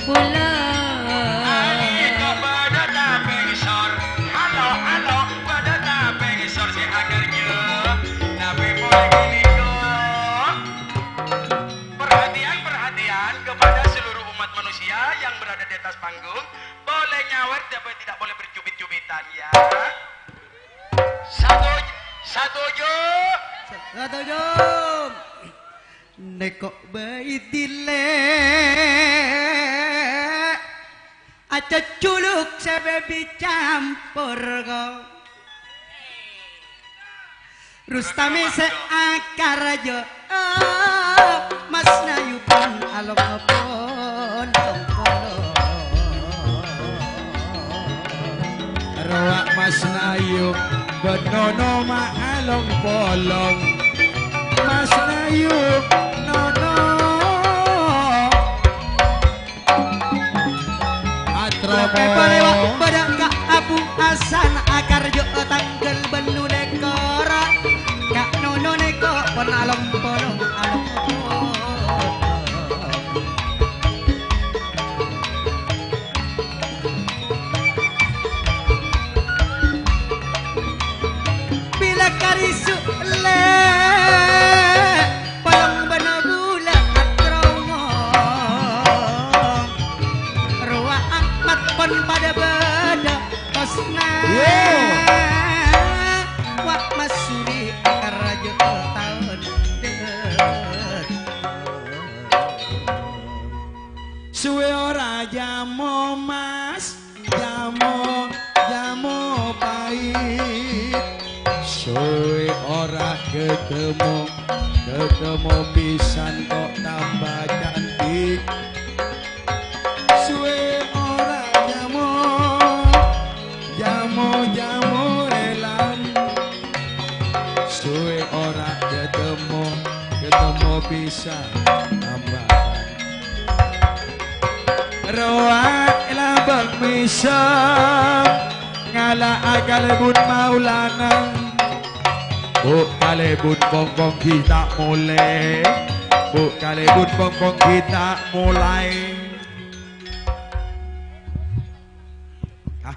Pulo. Ayo, badha tapeng sor. Halo, halo, badha tapeng sor sè akarjâ. Tapè polè ghâniko. Perhatian, perhatian kepada seluruh umat manusia yang berada di atas panggung. Boleh nyawer, tapi tidak boleh bercubit-cubitan, ya. Satu, satuju. Satu jam. Neko' bai dile', acecculuk se babi campur ko. Rustami se akar jo, oh, Mas Nayu pon along pon tongkolo. Rowa Mas Nayu, benono ma' along-polong. Mas Nayu, nono. Atropo. Lepe palewa pada ka Abu Hasan akar jo tanggal belu lekor. Ka nono neko pon along-polong along. Bila karisu le, palong bana gula atrongong. Rowa Ahmad pon pada bada kosna. Yo. Wa masuri akar raja taon. Suwe ora jamo, Mas, jamo, jamo pait. Suwe ora ketemu, ketemu pisan kok tambah cantik. Suwe ora jamo, jamo, jamo relan. Suwe ora ketemu, ketemu pisan tambah. Rowa labang mesem, ngala'a kalebun Maulana. Bu' kalebun pongpong ghi' ta' mole. Bu' kalebun pongpong ghi' ta' molae. Ah.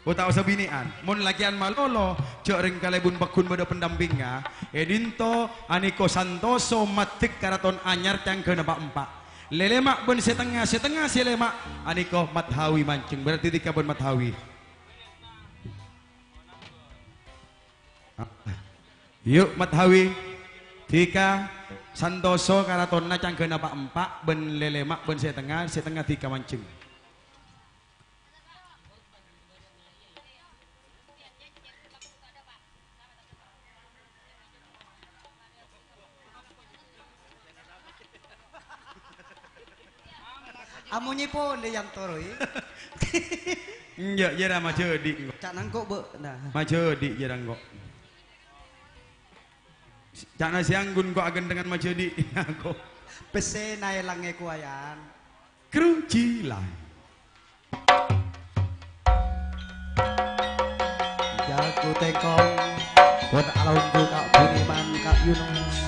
Oh, ta' osa bine'an. Mon lake'an malolo, ja' reng kalebun paggun badha pendampingnga. E dinto, aneko Santoso maddek karaton anyar canggana pa'-empa'. Lelema' ban se tengnga, se tengnga se lema', aneko Mathawi manjeng. Berarti dhika ban Mathawi. Yu, Mathawi. Dhika Santoso karatonna canggana pa'-empa' ban lelema' ban se tengnga, se tengnga dhika manjeng. Amonye pole yang toroi. Enja', jara majadi engko'. Ca'na engko', Bu. Nah. Majadi jara engko'. Ca'na si Anggun ko' agendengan majadi engko'. Pessena elange kuayan. Krujilan. Jago tengkong, pon alondu Ka' Budiman, Ka' Yunus.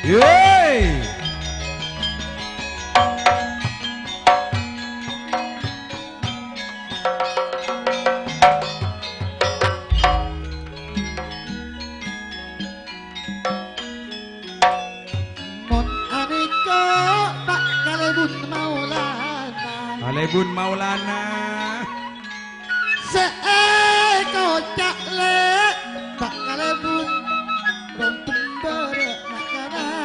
Yeay! Mon aneka ta' kalebun Maulana. Kalebun Maulana. Se ekoca' le ta' kalebun ronteng bara' na'-kana'.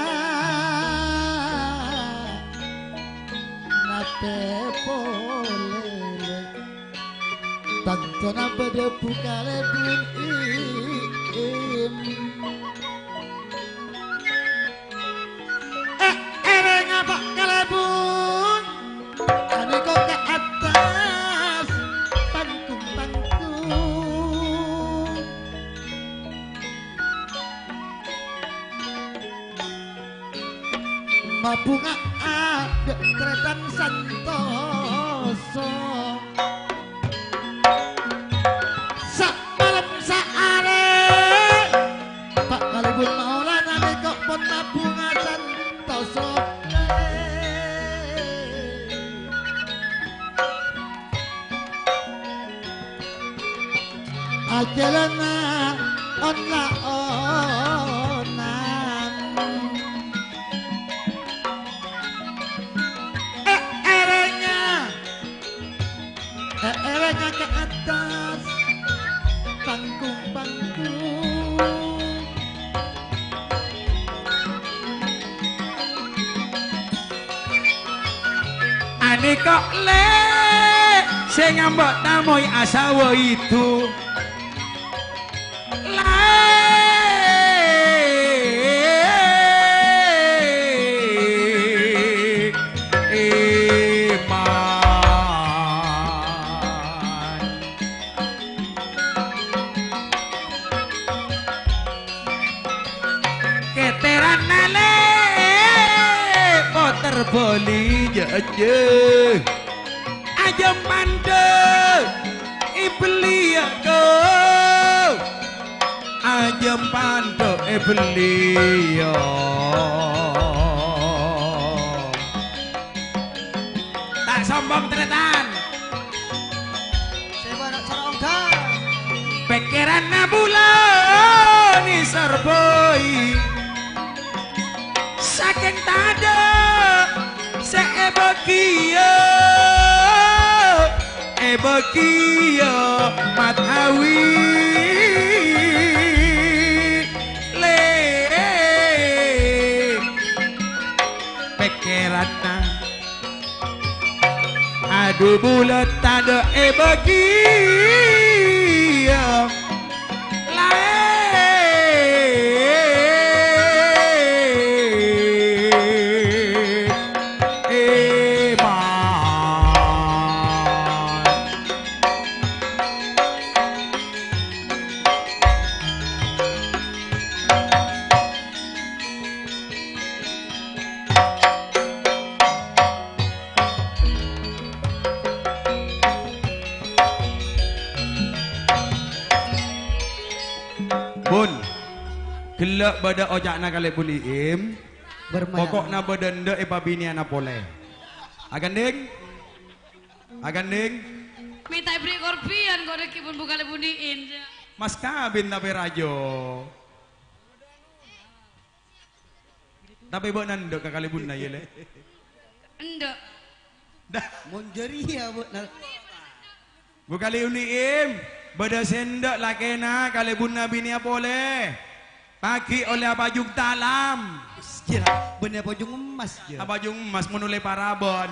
Nate pole le. Tantona badha bu kalebun i-, im. Eh, erengnga pa' kalebun. Aneko ka attas pangkung-pangkung. Mabunga adha' tretan Santoso. Samalem saare, pa' kalebun Maulana neka pon mabunga Santoso. Ajalana on-laonan. Eh, erengnga. Eh, erengnga ka attas. Nèko lè' sè ngambâ' tamoy asawa èdhu. Lè' èman. Kètèranna lè' potèr bâli jâjâ. Ajâm pandhâ' èbelli, ya, ko. Ajâm pandhâ' èbelli, ya. Ta' sombong, tarètan. Sè bârâ' sara ongghâ. Pèkkèranna bulâ nèser bhâi. Sakèng tadâ' sè èbâghiyâ, èbâghiyâ matawi lè'. Pèkkèranna Adu bulâ tadâ' èbâghiyâ. Laèn èman. Bun, ghellâ' bâdâ oca'na kalè bun Iim. Bermain. Poko'na bâdâ endâ' èpabinèyana polè. Aghândhing? Aghândhing? Mènta èberri' korbhiyân kok rèngkè pon bukalè bun Iim, jâ. Mas kabin tapè rajâ. Tapè bâ'na endâ' ka kalèbunna, yâ, Lè'? Endâ'. Dah. Mon jârèya, bâ'na. Bu Kalè Bun Iim, bâdâ sè endâ' lakèna kalèbunna binèya polè. Paghi' ollè apajung talam. Jâ, bânnè apajung emmas, jâ. Apajung emmas, mon ollè parabân.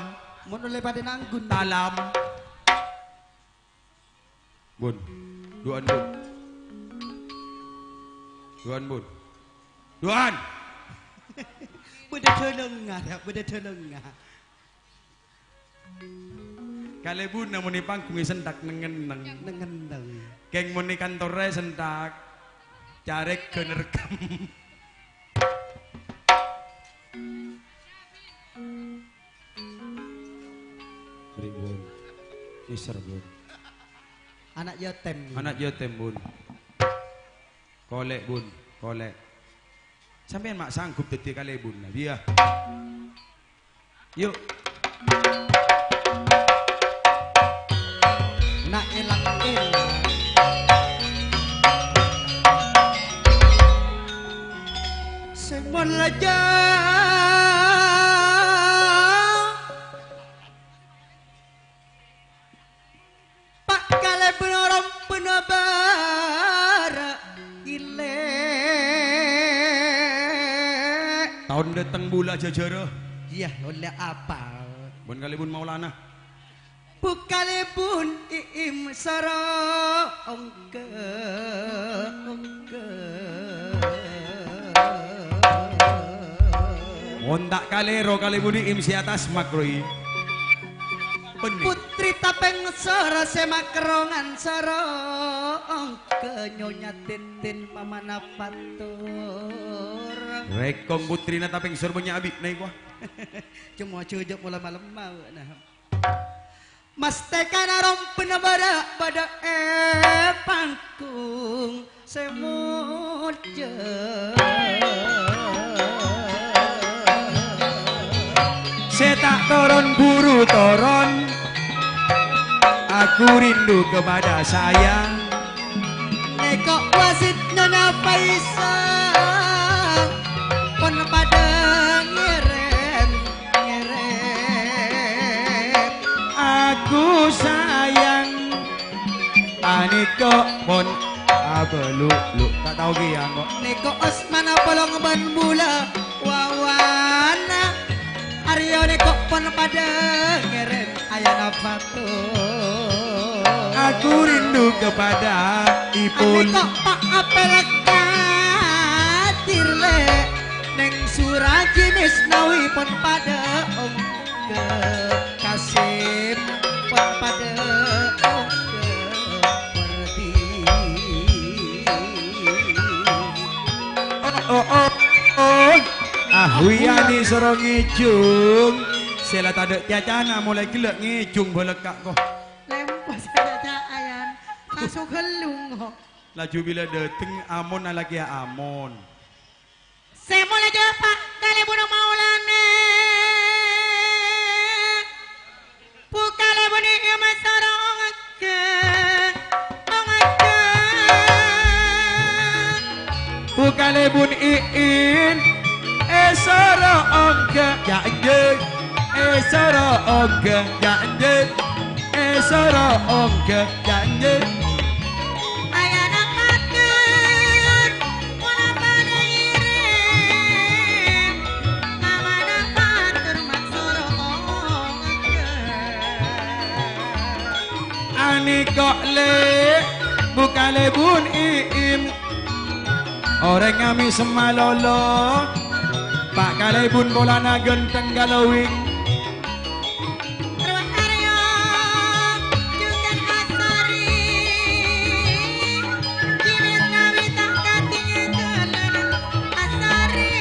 Mon ollè padâ nangghun. Talam. Bun. Du'an, Bun. Du'an, Bun. Du'an! Bâdâ dâlângnga, ra, bâdâ dâlângnga. Kalèbunna mon è pangghungngè senthak neng-ngenneng. Neng-ngenneng. Kèng mon è kantorra senthak, carèk ghânerghâm. Pribun. Mister, Bun. Ana' yatim. Ana' yatim, Bun. Kolè', Bun. Kolè'. Sampèyan ma' sanggup dhâddhi kalèbunna, iyâ. Yu. Na' èlang-èlang. Sè mon lajâ. Pa' kalèbun rompona bârâ' ilè'. Taon dâteng bulâ jhâjhârâ. Iyâ, ollè apal. Bun kalèbun Maulana. Bu kalèbun Iim soro ongghâ-ongghâ. Mon ta' kalèro kalèbun Iim sè attas makroi. Bânnè. Putri tapèng soro sè makrongan soro ongghâ Nyonya Tintin pamana patur. Rèkong putrina tapèng soro bânnya' abi'na èkowa. Coma jhâjhâ' pola malemma bâ'na. Mastekana rompona bârâ' bâdâ è pangghung sè mojâ. Sè ta' toron buru toron, aku rindu kepada sayang. Nèko wasit Nyonya Faisal, pon padâ ngèrèm. Ngèrèm. Aku sayang. Panèko pon abâlu'-lu'. Ta' tao kèya, kok. Nèko asmana polong bân bulâ wawana. Arèya nèko pon padâ ngèrèm. Aku rindu kepada ipun. Anèka pa' apèl kadir, Lè', neng Surajini Mesnawi pon padâ ongghâ, Kasim pon padâ ongghâ, Perdi. Oh, oh, oh, oh. Ah, Wiyani soro ngèjhung. Sè la tadâ' cacana molaè ghellâ' ngèjhung bâlâkka', ko. Lempos ka caca ayan, kaso ghellung, ko. Laju bilâ dâteng Amon alakèa Amon. Sè molaè jâ' pa' kalèbun maulana. Bukalèbun Iim soro ongghâ, ongghâ. Bukalèbun Iim èsoro ongghâ, jhâ' enjâ'. Èsoro ongghâ, jhâ' enjâ'. Èsoro ongghâ, jhâ' enjâ'. Ayana matur, molaè padâ ngirim, mamana matur maksoro ongghâ. Anèka, Lè', bukalèbun Iim. Orèng amè' sè malolo, pa' kalèbun polana ghântheng kalowing. Rowa Aryo, jhughân asari, jiwit nawita katinggalan asari.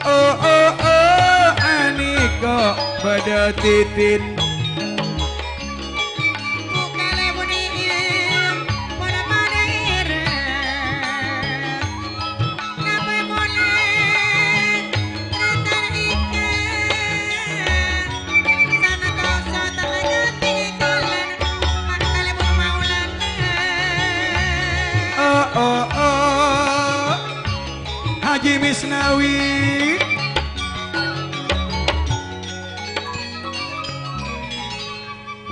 Oh, oh, oh, anèka bâdâ titit. Bukalèbun Iim, molaè padâ ngirim. Napa molaè, rètan ika. Sanatosa ta' ajâti kalèn, bukalèbun maulana. Oh, oh, oh. Haji Misnawi.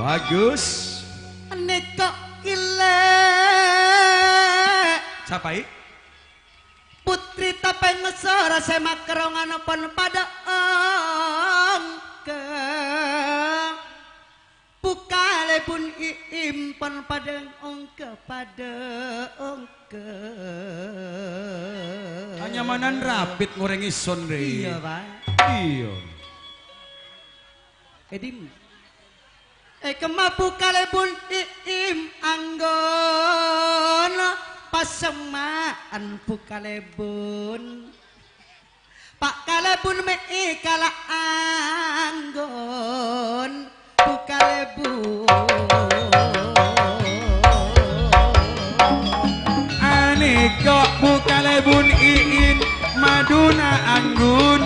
Bagus. Nèka ghi' Lè'. Sapa, I? Putri tapèng soro sè makerrongan pon padâ ongghâ. Bukalèbun Iim pon padâ ongghâ, padâ ongghâ. Anyamanan rapit ngorèng èson, rè. Iyâ, Pa'. Iyâ. È dimma? È kemma bukalèbun Iim angghona pasemma'an bukalèbun. Pa' kalèbun mè' èkala' angghon bukalèbun. Anèka bukalèbun Iin madhuna anggun.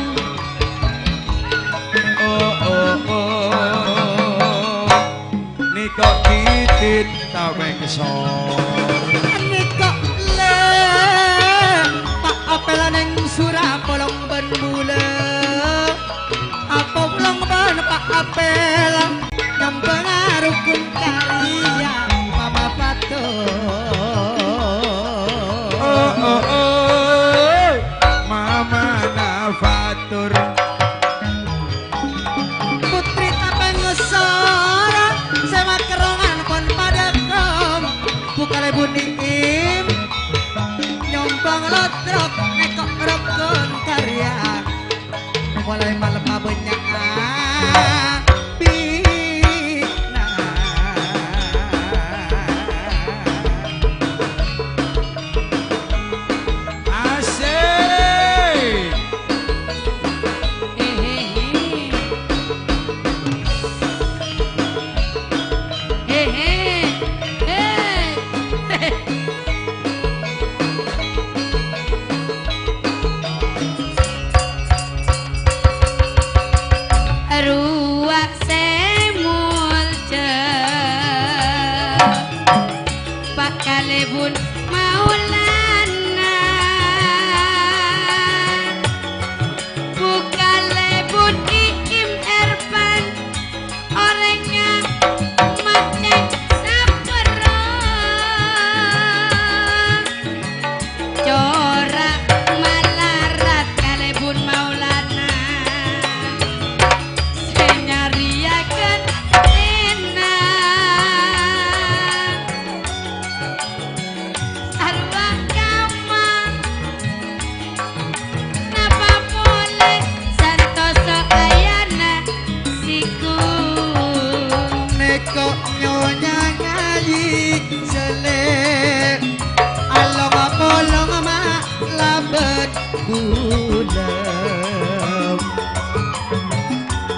Oh, oh, oh. Nèka titit tapèng soro. Nèka lè, pa' apèl neng sura polong bân bulâ. Apolong bân pa' apèl, nyambhângnga rukun karya mama batur. Oh, oh, oh, mamana batur. Putri tapèng soro sè makerrongan pon padâ kèm, bukalèbun Iim, nyombhâng lodrok nèka rukun karya. Molaè malem abânnya'an bina. Asik. He, he, he. He, he, he. Ulem.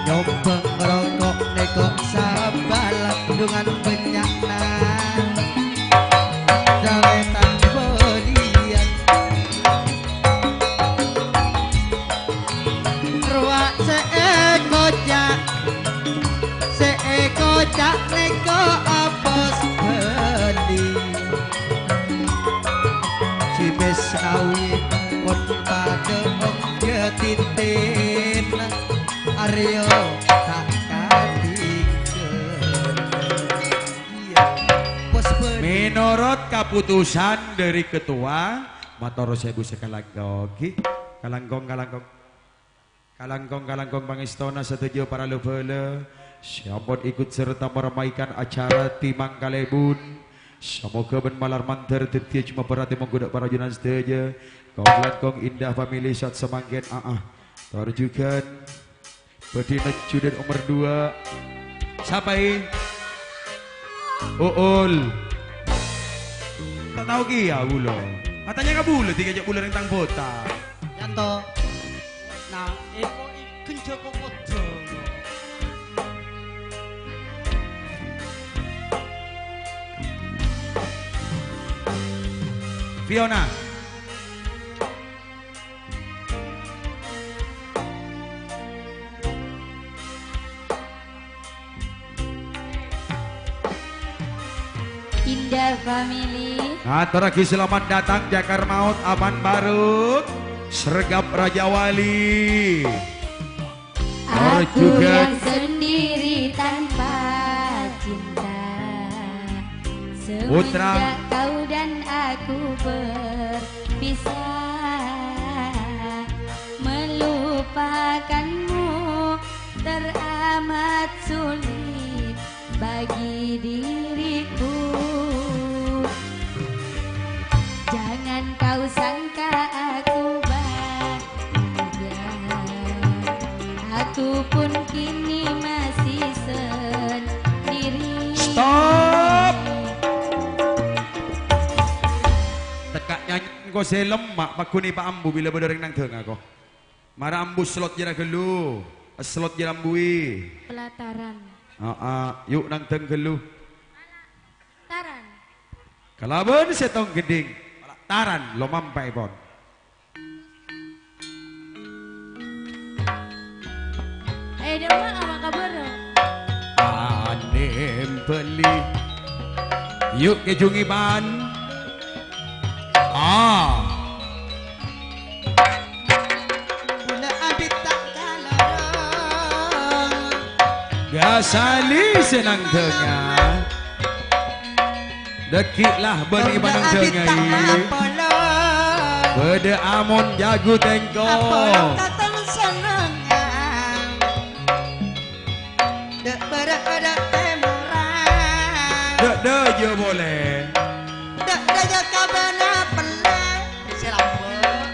Nyoba ngroko' nèko sabal dengan bânnya'na. Dawètan bâliyân. Rowa sè èkoca', sè èkoca' nèko apos bâli. Sibis kawi pon padâ ongghâ tintin, arèya ta' katinggal. Iyâ, pos bâli. Menurut kaputusan dari ketua, mator sèbu sakalangkong, ghi. Kalangkong, kalangkong. Kalangkong-kalangkong pangèstona sadhâjâ para la-bhâlâ sè ampon ikut serta meramaikan acara Timang Kalèbun. Samoghâ bân malar mandhâr dhâddhiyâ jemma bhârâtè mongghu dâ' para ajunan sadhâjâ. Kong-langkong Indah Family saat samangkèn, aa. Tor jhughân bâdhi nejjhu dâri nomer dua. Sapa, è? Uul. Ta' tao kèya bulâ. Matanya ka bulâ, dikejjhâ' bulâ rèng tang bota. Yanto. Nah, eko iken jako kodong. Fiona. Indah Family. Ngatorraghi selamat datang Cakar Maut Aman Baruk, Sregap Rajawali. Aku yang sendiri tanpa cinta. Putra. Semenjak kau dan aku berpisah, melupakanmu teramat sulit bagi diriku. Jangan kau sangka aku bahagia, aku pun kini masih sendiri. Stop! Tekka' nyanyi engko' sè lemma', pagghun èpaambu bilâ bâdâ orèng nang dhângnga, ko. Mara ambu slot jârèya ghâllu. Slot jârèya ambuwi. Pelataran. Aa, yu' nang dhâng ghâllu. Taran. Kalabân sèttong ghâddhing. Taran, lo mampa'èpon. Eh, dâ' emma' ama' kabârâ. Anèm bâli. Yu' kèjhungèpon. Ah. Bulâ abit ta' kalorong. Ghâsali sè nang dhângnga. Dâgghi' la bânnè bulâ panang abit ta' dhângngaè. Apolong. Bâdâ amon jâghu tèngko. Apolong katong sennengngan. Dâ' bârâ' dâ' tèmorra. Dâ' dâjâ polè. Dâ' dâjâ kabâna pellè sè lambâ'.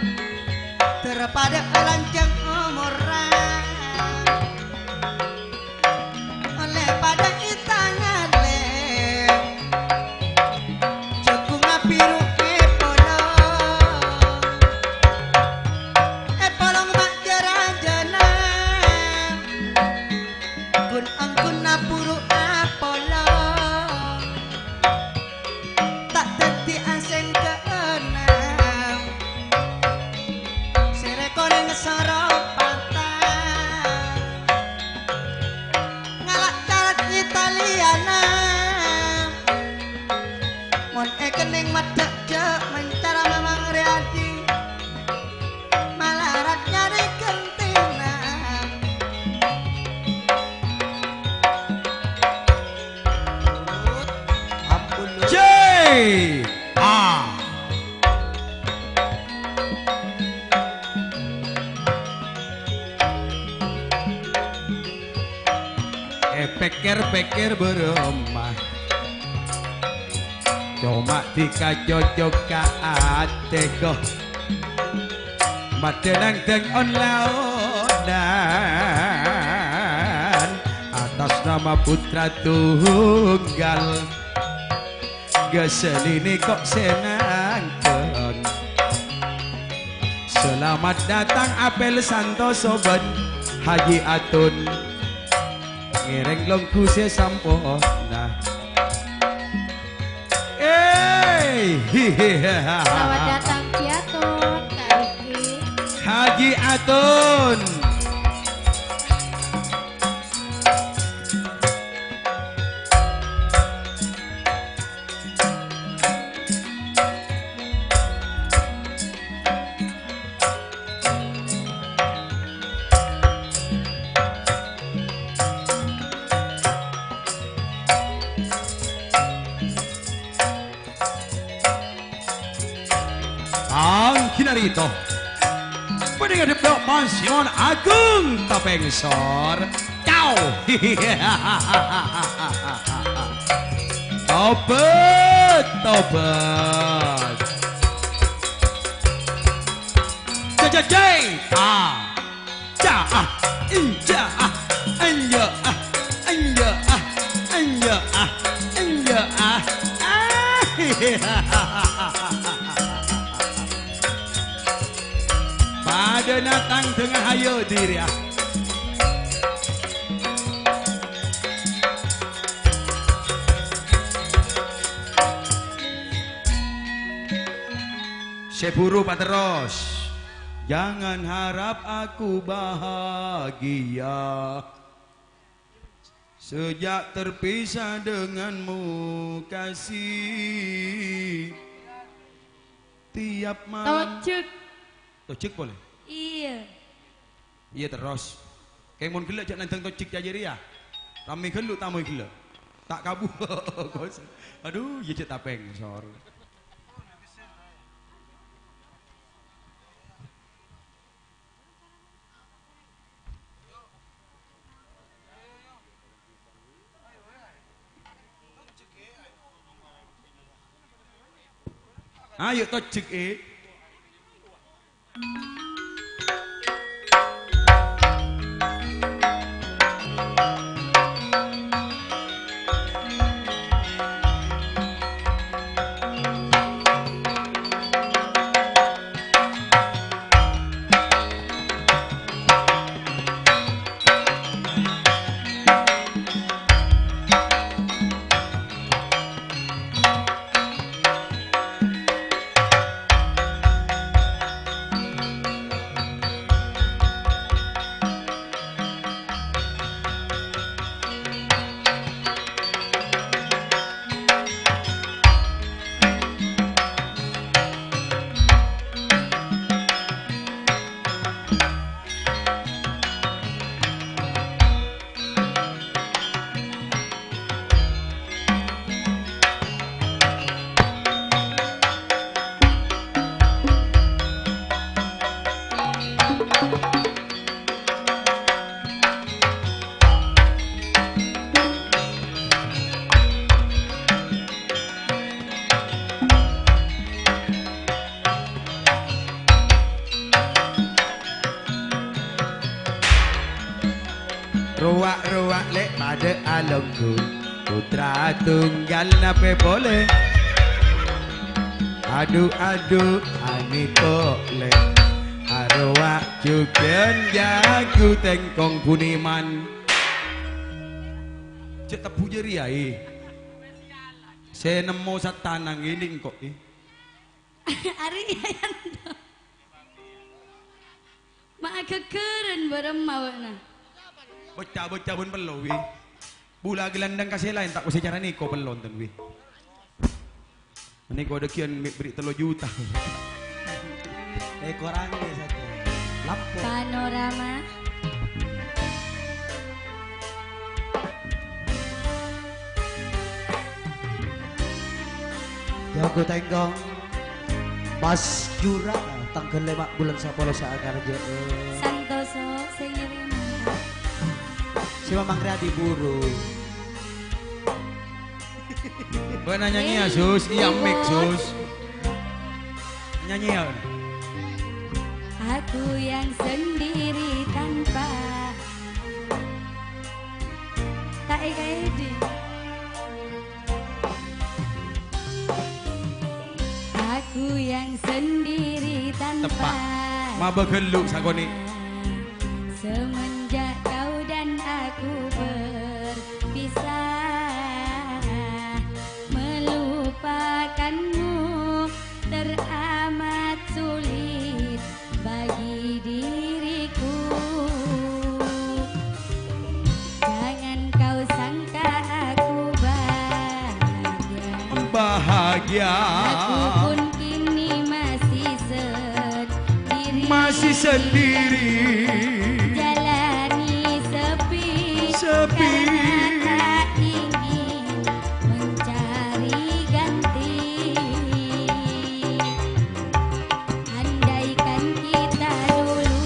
Dârâ padâ lanjhâng omorra. Ollè padâ ètangallè. Jhâghung abiru èpolong. Èpolong ma' jâ-rajâna. Ghun-ongghunan buru apolong. Ta' dhâddhi asèngghâ'âna. Sèrè konèng saropata. Ngala' carat Italiana. Mon èkennèng maddhâ' jhâ' mencara Mamang Riyadi. Malarat nyarè ghântèna. J A. Èpèkkèr-pèkkèr bârâmma. Coma dikacocok ka atèko. Maddhâ nang dhâng on-laonan atas nama putra tunggal. Ghâsali nèko sè nangkèng. Selamat datang Apel Santoso bân Haji Atun. Ngèrèng longghu sè samponna. Eh, Selamat datang, Ki Atun, Kak Riki. Haji Atun. Angginarito. Bâdâ ngadhep dâ' Pansiman Agung Tapèngsor. Cao. Tobât, tobât. Jajajai. Ah. Ca, ah, enja, ah, enja, ah, enja, ah, enja, ah, enja, ah, ah. Padâna tang dengan hayo diri, ah. Sè buru paterros. Jangan harap aku bahagia sejak terpisah denganmu, kasih. Tiap malam. Tojjhek. Tojjhek polè? Iyâ. Iyâ, terros. Kèng mon ghellâ' jhâ' nandhâng tojjhek jârèya. Rammè ghâllu tamoy ghellâ'. Ta' kabu. Adhu, iyâ jhâ' tapèngsor. Ayo, tojjhek, è. Rowa-rowa lè' padâ alongghu, pottra tunggal napè polè. Adhu-adhu, anèko lè', arowa jhughân jhâghhu tèngkong buniman. Jhâ' tebbhu jârèya, è. Sè nemmo satanang ngènè engko', è. Arè' Yayanto. Ma' aghâghârân bârâmma bâ'na. Bocca-bocca bân pello, wi. Bula gelandang ka sè laèn ta' kosè cara nèko pello enten, wi. Nèko dâgghi'ân mè' bherri' tello juta. Eh, korangè saja. Lampu. Panorama. Jhâghhu tèngkong. Mas Jura, tangghâl lèma' bulân sapolo saakarjâ'â. Santoso sè ngèrèm. Sè mamang rèya diburu. Bâ'na nyanyi ya, Sus. Iyâ, mik, Sus. Nyanyi ya. Aku yang sendiri tanpa. Ta' èkaèdhi. Aku yang sendiri tanpa. Tepat. Abâ ghâllu sakonè'. Semenjak kau dan aku berpisah, melupakanmu teramat sulit bagi diriku. Jangan kau sangka aku bahagia. Bahagia. Aku pun kini masih sendiri. Masih sendiri. Jalani sepi. Sepi. Karena tak ingin mencari ganti. Andaikan kita dulu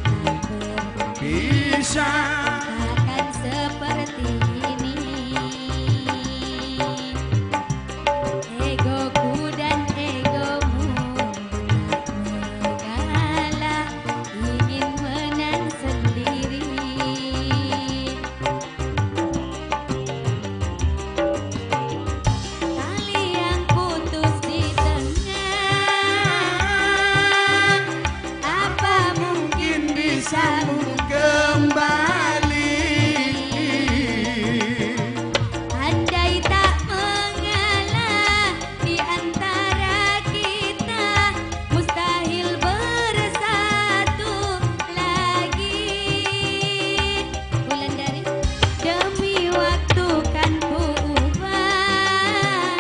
tak berpisah, takkan seperti ini. Egoku dan egomu tak mengalah, ingin menang sendiri. Tali yang putus di tengah, apa mungkin disambung kembali? Andai tak mengalah di antara kita, mustahil bersatu lagi. Wulandari, demi waktu kan ku ubah.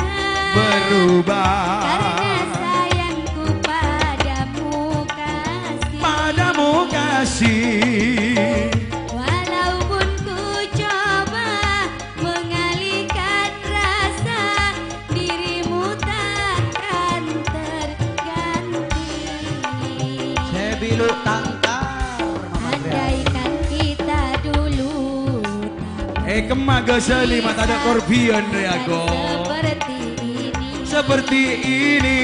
Berubah. Karena sayangku padamu, kasih. Padamu, kasih. Walaupun ku coba mengalihkan rasa, dirimu takkan terganti. Sè biluk tangkar, Mama Andaikan kita dulu tak Eh, kemma ghâzali, ma' tadâ' berpisah, korbian, rè, takkan ago. Seperti ini. Seperti ini.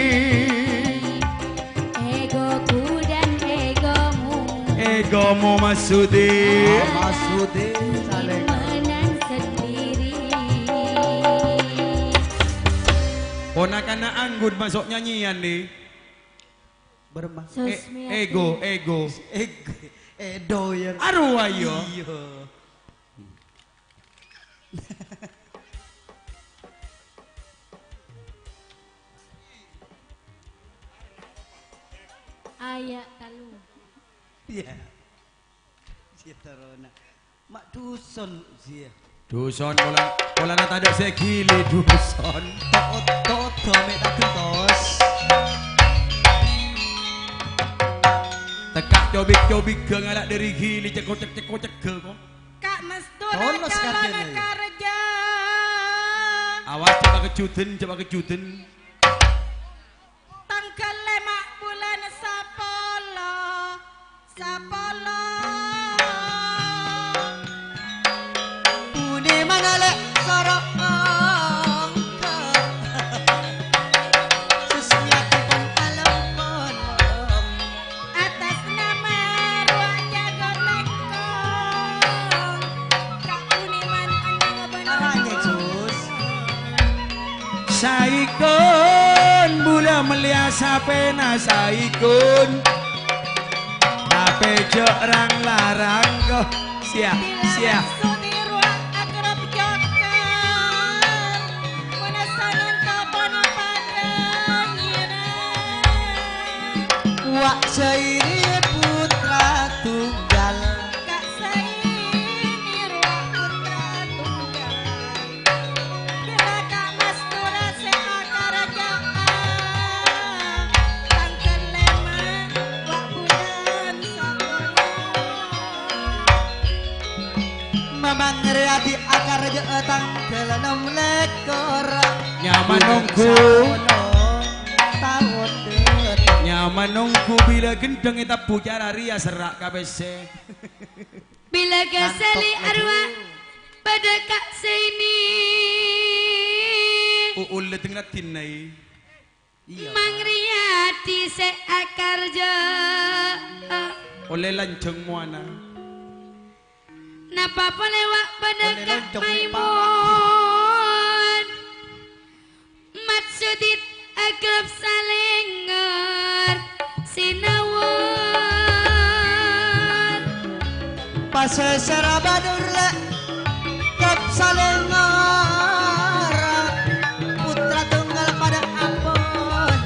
Egoku dan egomu. Egomu, Mas Sudi. Ah, Mas Sudi, saling. Menang sendiri. Ponakanna anggun maso' nyanyian, nih. Berma-, Eh, Susmiati. Ego, ego. Eg-, Edo yang Arowa, iya. Iya. Aya' talu. Iya. Siya tarona. Ma' duson, siya. Duson, pola-, polana tadâ' sè ghili, duson. To-, to-, to-, me' ta' gentos. Tekka' cobik-cobigghâ ngala' dâri ghili, ceko-cek-, ceko-cegghâ, ko. Ka' Mastura Tolos calon karjana, ya. Karja. Awas, jhâ' pakejjhudhân, jhâ' pakejjhudhân. Tangghâl lèma' bulân sapolo, sapolo. Bune mangale soro ongko. Susmiyatipun alempon. Atas nama Rowa Jago Lengkong. Kak Buniman Endang Bendang. Arane, Jus. Saikon bulâ mellèya sapèna saikon. Tapè jhâ' rang-larang, ko. Siya, siya. Wa' Zaini putra tunggal. Ka' Zaini rowa putra tunggal. Gella ka' Mastura sè akaraja'an. Tangghâl lèma' wa' bulân sapolo. Mamang rè adi' akarajâ'â tangghâl ennem lèkor. Nyaman ongghu. Sapolo taon dâteng. Nyaman ongghu bilâ ghendheng ètabbu cara rèya serra' ka pèssè. Bilâ ghâzali arwah padâ ka' Zaini. U'ul dâteng raddhinna, i. Iyâ, Mang Riyadi sè akarjâ. Ollè lanjhâng mowana. Napa polè wa' padâ ka' Maimun. Matsudit aglep salènger sinawa. Pasèsèr Badur lè', kèp salèngor, putra tunggal padâ ampon,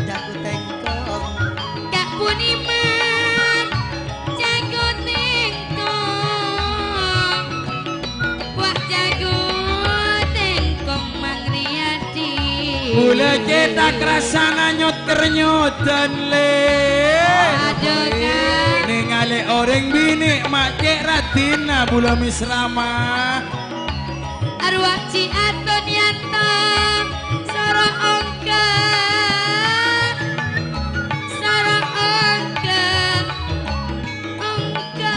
jago tèngkong. Ka' Buniman, jago tèngkong. Wa' jago tèngkong Mang Riyadi. Bulâ cètak rassana nyot-kernyodhân, lè'. Adhu, Kang. Nèngalè orèng binè' ma' cè' raddhinna bulâ mèsrama. Arwah Ji Aton Yanto, soro ongghâ, soro ongghâ, ongghâ.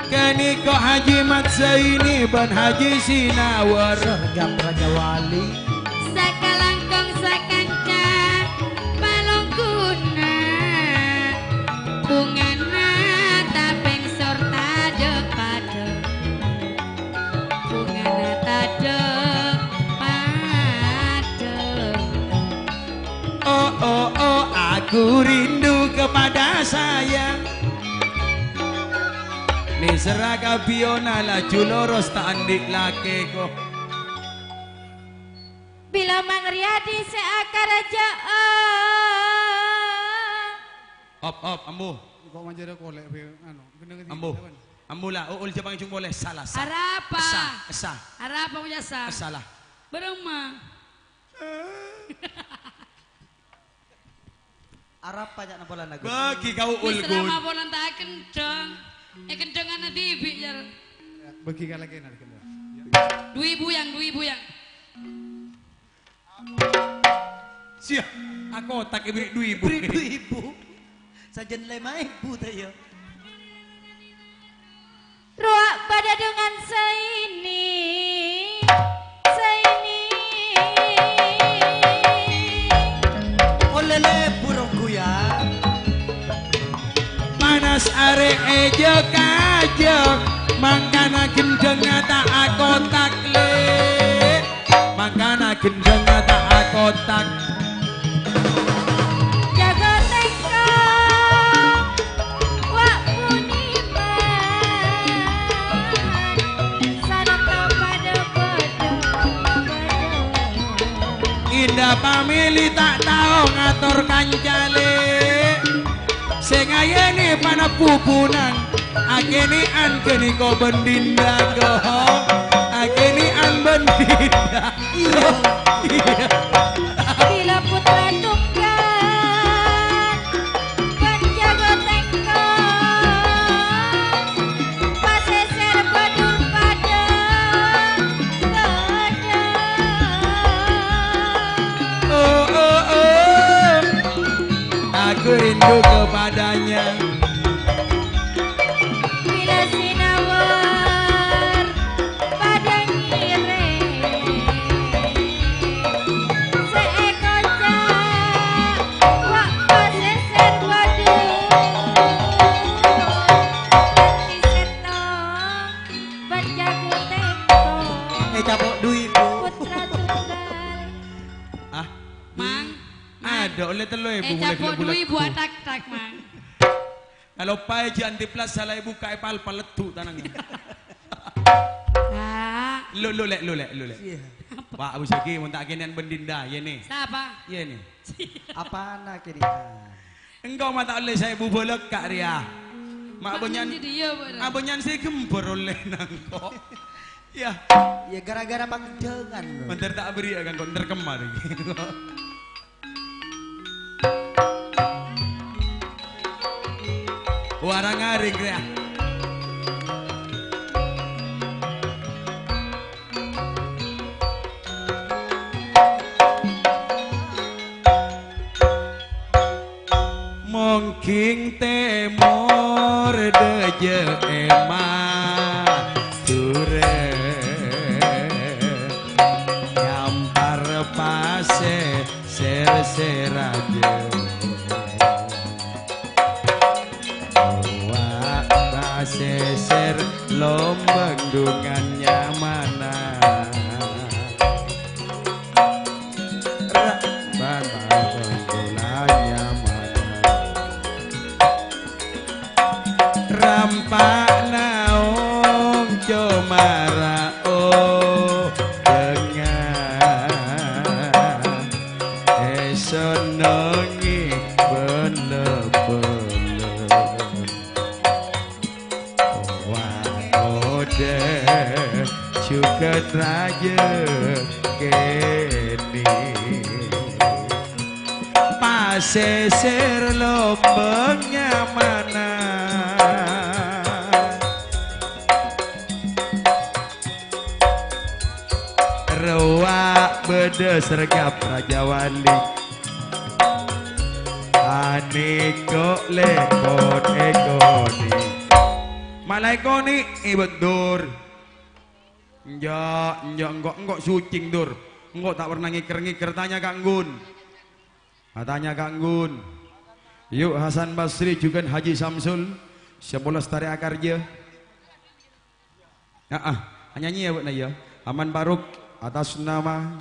Ghânèka Haji Mat Zaini bân Haji Sinawar. Sarèngghâp Rajawali. Sakalangkong sakanca palongguna, bhungana tapèngsor tadâ' padâ. Bhungana tadâ' padâ. Oh, oh, oh, aku rindu kepada sayang. Nèserra ka biyona laju loros ta' andi' lakè, ko. Bilâ Mang Riyadi sè akaraja'a. Op, op, ambu. Engko' manjârâ kolè' bhâi, anu, gendheng. Ambu. Ambu la, u'ul jhâ' pangunjung polè. Salah, sa-, Arapa? Essa, essa. Arapa, Bujasa? Essa la. Bârâmma? Arapa ca'na polana, Gus? Bâgi ka u'ul, Gus. Wis rama polana ta' akendhâng. Èkendhângana dhibi', Jal. Bâgi ka lakèna, lakèna. Dhu èbu, Yang, dhu èbu, Yang. Siya, akotak èbherri' dhu èbu. Èbherri' dhu èbu. Sajân lèma èbu ta' iyâ? Rowa padâ dengan Zaini, Zaini. Olle lebur ongghu, ya. Panas arè è jhâ-kajhâ, mangkana gendhângnga ta' akotak, Lè'. Mangkana gendhângnga ta' akotak. Jhâgâ tèngkong, wa' Buniman, sarta padâ-padâ. Inda pamèlè ta' tao ngator kanca, Lè'. Sè ngayènè panèpo bunang, akènè'an ghânèka bân Dinda, ko. Akènè'an bân Dinda. Iyâ. Iyâ. Bilâ putra tunggal, bân jhâgâ tèngkong, pasèsèr Badur padâ-padâ. Oh, oh, oh. Aku rindu kepadanya. Bilâ sinawar padâ ngèrèng, sè èkoca' wa' pasèsèr Badur. Dâddhi sèttong bân jhâgâ tèngkong. Ècapo' dhu èbu. Putra tunggal. Ah. Mang. Adâ' olle tello èbu, eh, bulâ capo' gellâ' bulâ dhu èbu ghu. Atak-tak, Mang. Kaloppaè jhâ' antiplas sala èbukka' èpal-paleddu tanang. Kak. Lu, lu, Lè', lu, Lè', lu, Lè'. Iya. Wah, Abu Syaki, mon ta' kènè'an bân Dinda, iyâ, nè. Sapa? Iyâ, nè. Apana kènè'an? Engko' ma' ta' olle saèbu bâlâkka' rèya. Ma' Mak bânnya'an, bânnya'an di dia, Bro. Ah, bânnya'an sè gembor olle nangko'. Iyâ. Iyâ, gara-gara panggendhângan, Bro. Mandhâr ta' aberri' ya, kan, kok nèr kemma rè. Warang-aring rèya. Mongging tèmor dâjâ è Madhurâ, nyampar pasè sèr-sèr rajâ. Wa' pasèsèr lombang dungan nyamana. Ra-, bana bengkula nyamana. Tampa'na onco mara odengnga, èsennengngè bân-lebâlân. Wa kodè jhughân rajâ kènè'. Pasèsèr lobâng nyamana. Rowa bâdâ sèrgap Rajawali. Anèko lèkot èkonè'. Malaèkonè' è bâ' Dur. Enjâ', enjâ', engko', engko' sucèng, Dur. Engko' ta' pernah ngèkèr-ngèkèr, tanya ka Anggun. Atanya ka Anggun. Yu, Hasan Basri jhughân Haji Samsul, sè polès tarè akarjâ. Aa, anyanyi ya, Bu, na, ya. Aman Baruk, atas nama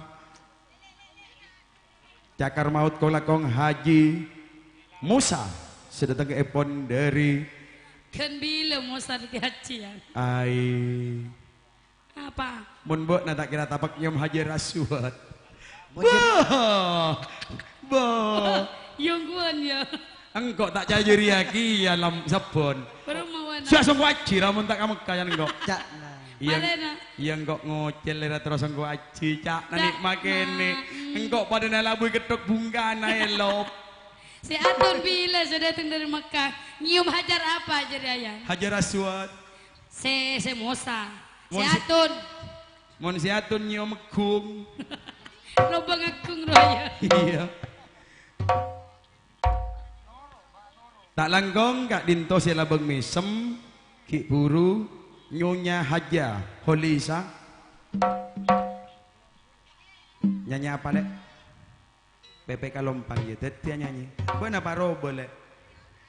Cakar Maut Kolakong Haji Musa, sè dâteng èpon dâri Kan bilâ Musa dâddhi haji, ya? Ai. Apa? Mon bâ'na ta' kèra tapèk nyèom Hajar Aswad. Mon Bâh! Bâh! Yongguan, ya. Engko' ta' cajâriyâghi, ya, lam-, sabbhân. Baru mau anak. Sè songko ajhi, ra, mon ta' ka Mekkah, ya, engko'. Ca'na. Iya, Malena. Iya, engko' ngocèl, ra, terros songko ajhi, ca'na Ca'na. Nèk makènè. Hmm. Engko' padâna labu kethok bungkana, èlop. Sè Atun bilâ sè dâteng dâri Mekkah, nyèom hajar apa, jârèya, ya? Hajar Aswad. Sè, sè Musa. Sè Mon sè Atun. Mon sè Atun nyèom megghung. Lobâng aghung rowa, ya. Iyâ. Ta' langkong ka'dinto sè labâng mèsem, ghi' buru Nyonya Haja Holisa. Nyanyi apa, Lè'? Pèpè kalompang, iyâ, dâddhiyâ nyanyi. Bâ'na paroba, Lè'.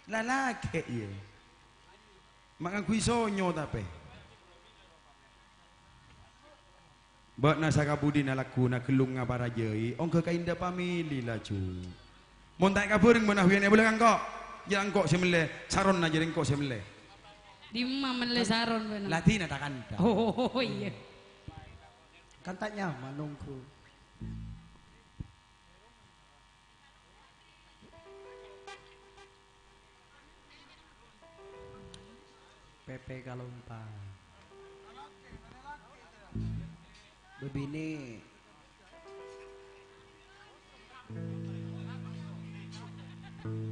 Lalakè', iyâ. Ma' ngangghuy sonyo tapè. Bâ'na sakabudina lagghuna ghellung ngaparajâi, ongghâ ka Indah Family laju. Mon ta' èkabhâreng bâ'na hoyan èbâlâ ka engko'. Jâ' engko' sè mellè, saronna jârèya engko' sè mellè. Dimma mellè saron bâ'na? Ladina ta' kanta. Oh, iyâ. Kan ta' nyaman ongghu. Pèpè kalompang. Bâbinè'.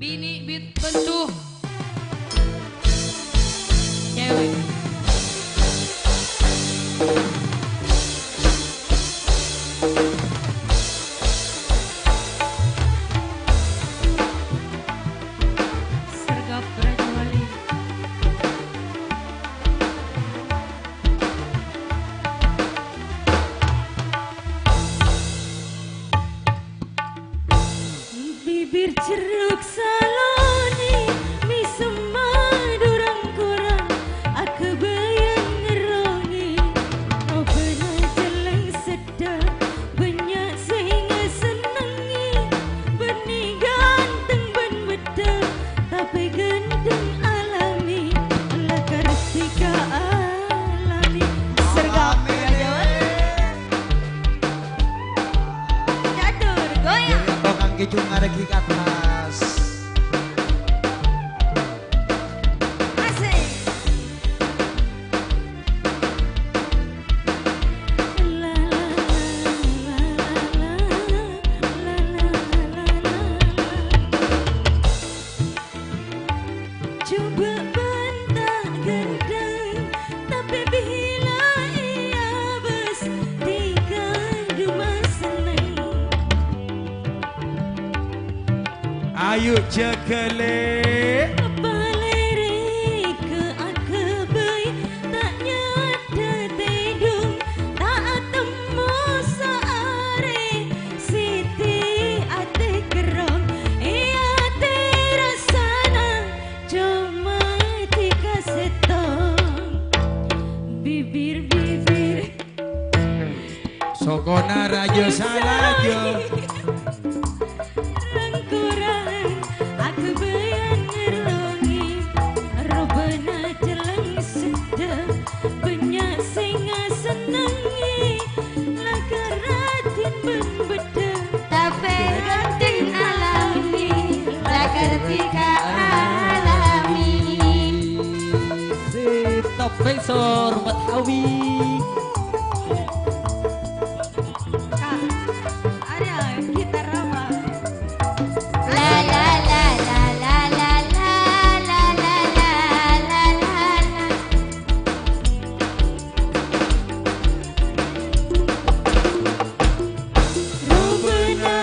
Binè' bit bendu. Cewek. Sergap Rajawali. Bibir cerruk salonè, mèsem madurang-kurang, aghâbâyân ngerrongè, robâna cellèng seddhâ, bânnya' sè èsennengngè, bânnè ghânteng bân beddhâ, tapè ghânteng alami, la kartika alami. Sergap Amin. Raja Wali. Catur, goyang. Diri atau kangge jung ngaregi ke atas. Asik. Coba bânta ghândhâng, tapè bilâ èabâs dhika dumma senneng. Ayu jhâghâlè. Palèrèk aghâbây, ta' nyadhâ tèdung, ta' atemmo saarè. Siti atè kerrong, è atè rassana coma dhika sèttong. Bibir-bibir. Sokona raja salaja. Rang-kurang aghâbâyân ngerrongè, robâna Sèngsor Mathawi. Kak, ada gitar apa? La, la, la. Robana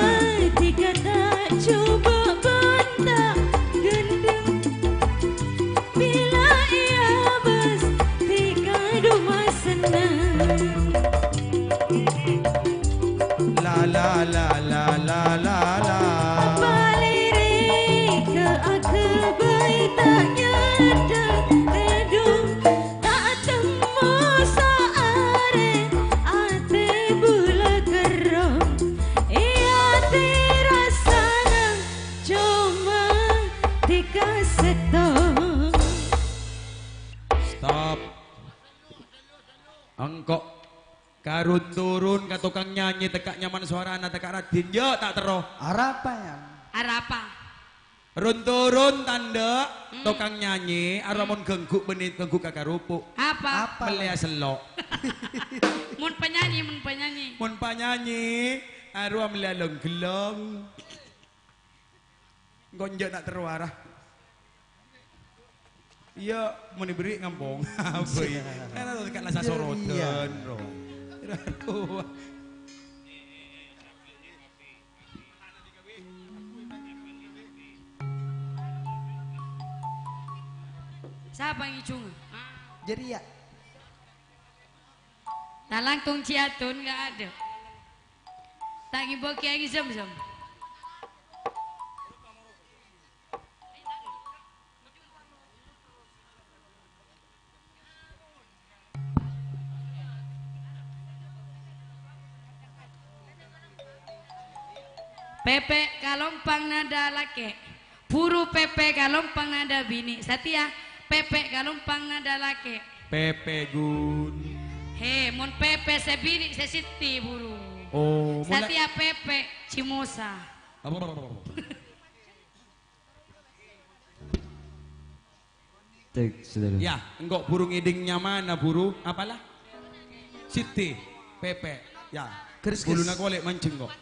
dhika ta' coba bânta' gendheng. Bilâ èabâs dhika duma senneng. La, la, la, la, la, la, la. Palèrèk ka aghâbây ta' nyandhâng tèdung. Ta' temmo saarè atè bulâ kerrong, è atè rassana coma dhika sèttong. Stop. Engko' karun-turun ka tokang nyanyi, tekka' nyaman sowarana, tekka' raddhin. Yâ, ta' terro. Arapa, Yan? Arapa? Run-turun tandhâ, hmm, tokang nyanyi, arowa mon ganggu bânnè ganggu ka karopok. Apa? Apa? Mellèya sello'. Mon penyanyi, mon penyanyi. Mon penyanyi, arowa mellèya long-gellong. Engko' enjâ' ta' terro ara. Iyâ, mon èberri' ngampong. Apa, iyâ? Kan ta' kala sasorodan, ro. Aduh. Sapa ngèjhungnga? Jârèya. Talang tong ciatun nggak ada. Tak ngibâ Kiai Zamzam. Pèpè' kalompang nada lakè', buru pèpè' kalompang nada binè'. Satèya pèpè' kalompang nada lakè'. Pèpè', Gun. He, mon pèpè' sè binè' sè sèttè, buru. Oh, mon satèya pèpè' cimosa. Apa? Cek, saudara. Ya, engko' buru ngèdhing nyamana, buru. Apalah? Siti, pèpè'. Ya. Keris, keris. Buluna kolè' manjheng, kok.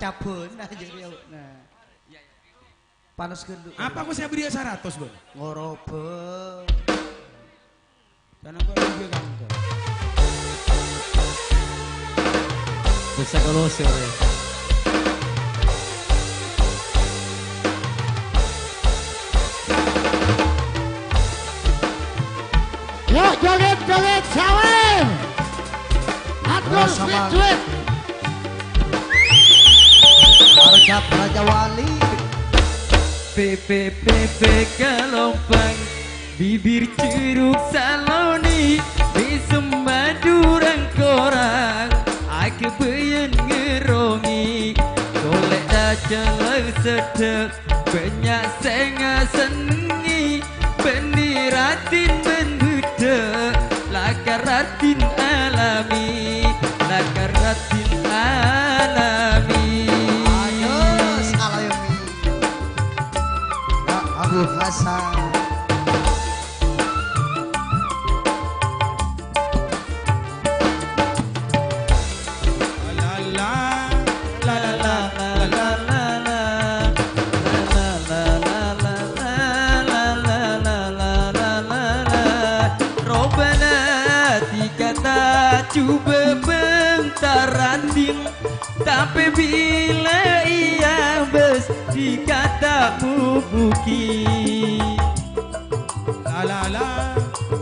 Cabun aja dia. Nah. Panas gendut. Apa kok saya beri seratus, Bang? Ngoroba. Sana kok dia kan. Bisa kalau sore. Yuk, joget-joget, sawer. Atur, sama. Sweet, sweet. Harkat Raja Wali. Pèpè', pèpè' kalompang, bibir ceruk saloni, mèsem Madhurâ korang, aghâbâyân ngerrongè, kolè' ta' celleng seddhâ', bânnya' sè ngasennengngè, bânnè raddhin bân bhuddhâ', lakar raddhin alami, lakar raddhin alami. Ayo, alami. Kak Abu Hasan. Robana dhika ta' jhubâ' bhânta raddhin, tapè bilâ èabâs dhika ta' mobukè. La la la,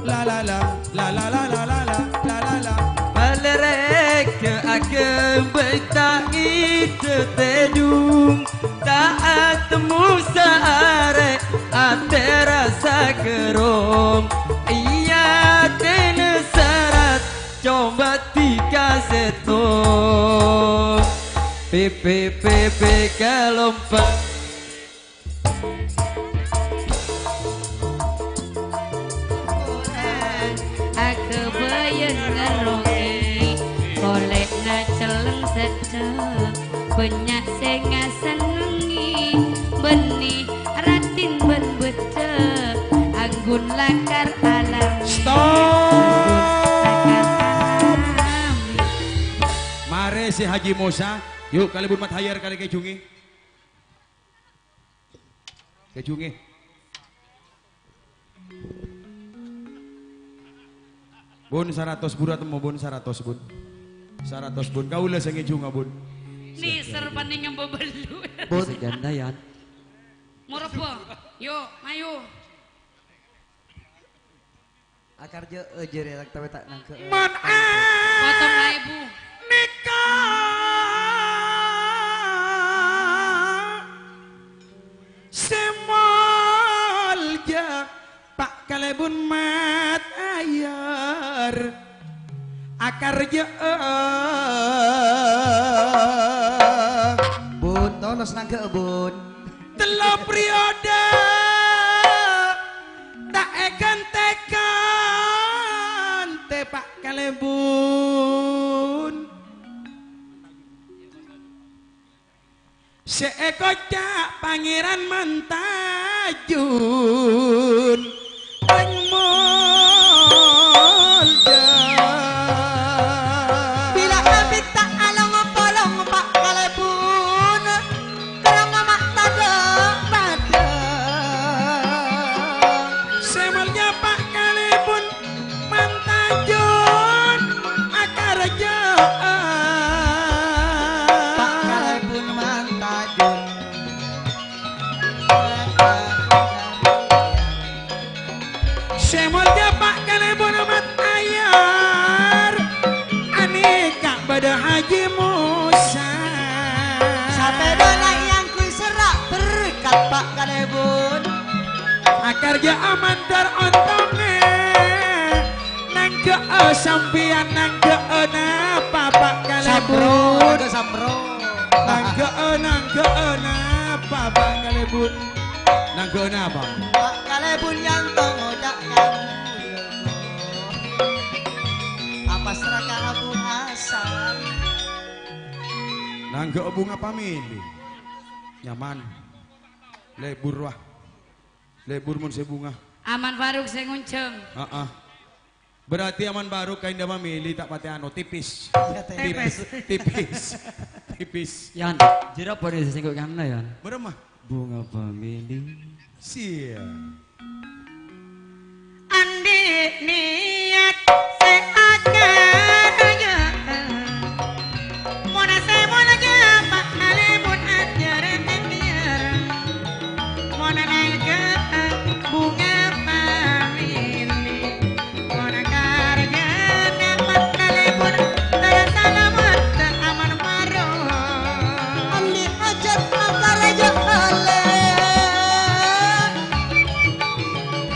la la la, la la la. Palèrèk ka aghâbây ta' ngèdhâ tèdung, ta' atemmo saarè atè rassa kerrong. Iyâ, atèna sarat, coba dhika sèttong. Pèpè', pèpè' kalompang. Aghâbâyân ngerrongè, kolè'na celleng seddhâ', bânnya' sè ngasennengngè, bânnè raddhin bân bhuddhâ', Bun lakar alam. Stop. Bun lakar alam. Marè sè Haji Musa, yu' kalèbun Mat Hayar kalè kèjungè. Kèjungè. Bun, saratos buru atemmo, Bun, saratos, Bun. Saratos, Bun. Kaulâ sè ngèjunga, Bun. Nèser panèka bâbâllu. Bun. Bisa janda, Yan. Morobbo. Yu', mayu. Akarjâ, eh, jârèya, tapi ta' nangghâ, eh, Man, ah, Potong ebu. Nèka sè molja Pa' Kalèbun Mat Ayar. Akarjâ, eh. Bun, tolos nangghâ, Bun. Tello' periode ta' èghântè-ghântè, Pa' Kalèbun. Sè èkoca' Pangèran Mantajun. Rèng molja. Bilâ abit ta' along-polong Pa' Kalèbun, kèrèng ma' tadâ' padâ. Sè molja Pa' Kalèbun Mantajun akarjâ. Pa' Kalèbun Mantajun. Sè molja Pa' Kalèbun Mat Ayar, anèka bâdâ Haji Musa. Sapèdana èangghuy serra' berkat Pa' Kalèbun. Akarjâ mandhâr ontongngè, nangghâ'â sampèyan, nangghâ'â napa Pa' Kalèbun? Sampro, nangghâ sampro. Nangghâ'â, nangghâ'â napa Pa' Kalèbun? Nangghâ'â napa? Pa' Kalèbun yanto ngoca' kamu, ya Allah. Apasra ka Abu Hasan. Nangghâ'â bhunga pamèlè. Nyaman. Lebur, wah. Lebur mon sè bhunga. Aman Faruk sè ngonjhâng. Heeh. Berarti Aman Baruk kaènḍâ mamèlè ta' patè ano, tipis. Iya, tipis. Tipis. Tipis. Yan, jârèya bâḍâ sè sengko' kanna, Yan. Bârâmma? Bhunga pamèlè. Siap. Anḍi' niyat sè akarjâ. Mon sè molja Pa' Kalèbun ajhâr èbiyâr. Mon nangghâ'â bhunga pamèlè. Mon karjâna Pa' Kalèbun, tara salamet Aman Baruk. Anḍi' hajhât akarjâ ollè.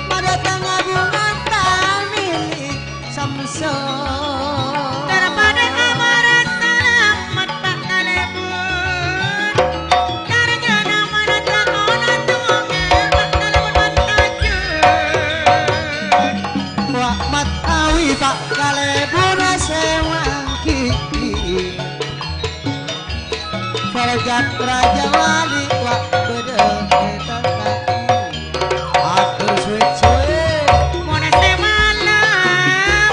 Maḍâteng bhunga pamèlè. Samso. Dârâpaḍâ amarasa lammat Pa' Kalèbun. Karjâna manata ona tongè Pa' Kalèbun mantajun. Wa' matawi Pa' Kalèbun sè mangghi. Farjat Rajawali wa' bâḍâ è tengnga'na. Atur suwi-suwi. Mon sè malem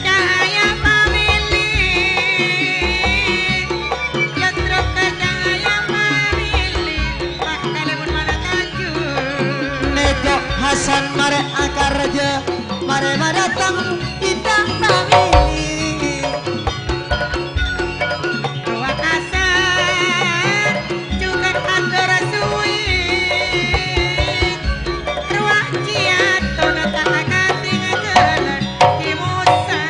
cahaya pamèlè. Yâ trok ka cahaya pamèlè. Pak Kalèbun mana kaju. Nèko Hasan marè akarjâ. Marè maḍâteng bintang pamèlè. Rowa kasar, jhughân ator suwi. Rowa ciatona ta' akatinggâlân, Ki Musa.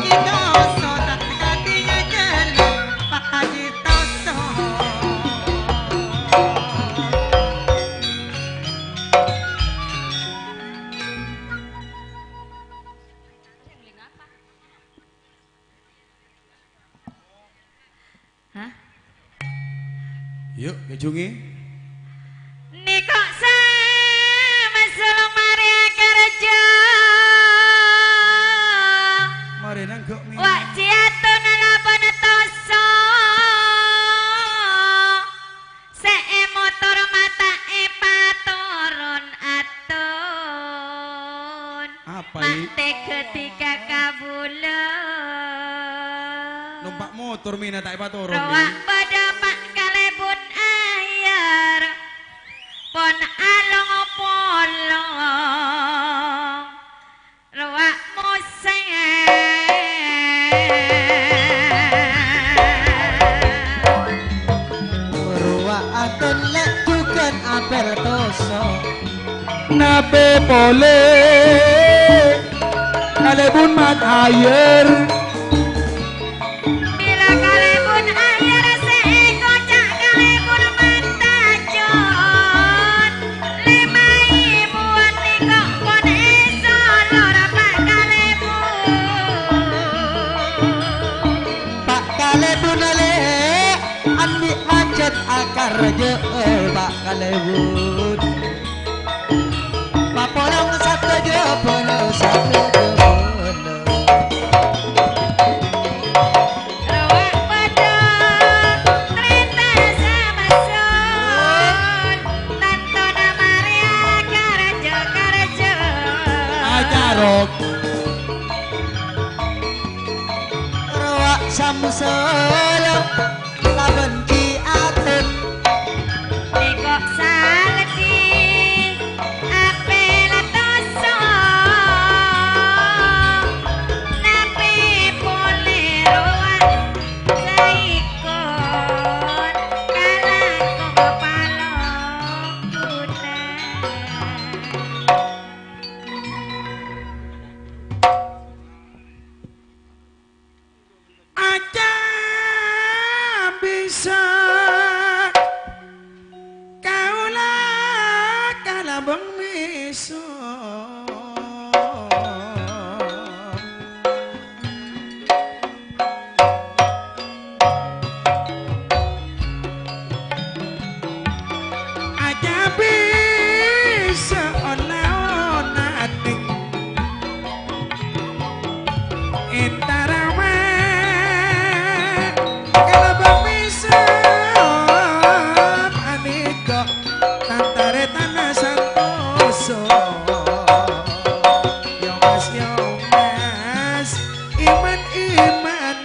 Ki Toso ta' akatinggâlân, Pak Haji Toso. Hah? Yu', kajhungè. Nèko sè masolong marè akarjâ. Marè nangghâ' mè. Wa' ciatona labâna toso. Sè èmotor mata èpatoron. Dhika kabulâ. Numpa' motor mèna ta' èpatoro', rowa Bi. Padâ Pa' Kalèbun Ayer, pon along-polong. Rowa mosèm. Rowa atèn lè' jhughân apèl toso'. Napè polè Kalèbun Mat Ayer. Bilâ Kalèbun Ayer sè èkoca' Kalèbun Mat Tajon. Lèma èbuwân nèko pon èsolor Pa' Kalèbun. Pa' Kalèbun lè', andi' hajhât akarjâ'â Pa' Kalèbun. Papolong sadhâjâ, polong sadhâjâ, polong. Rowa padâ trèta samason, tantona marèya karjâ-karjâ. Acarok. Rowa samsel. Labân Ki Atun. Nèko saleddi apèl toso', napè polè rowa saèkor kalangkong palongghuna. Aca bisa kaula kalabâng mèso. Ajâbhi saona-onanè. Èntarama kalabâng mèso panèka tan-tarètan santoso. Yo Mas, yo Mas, iman-iman.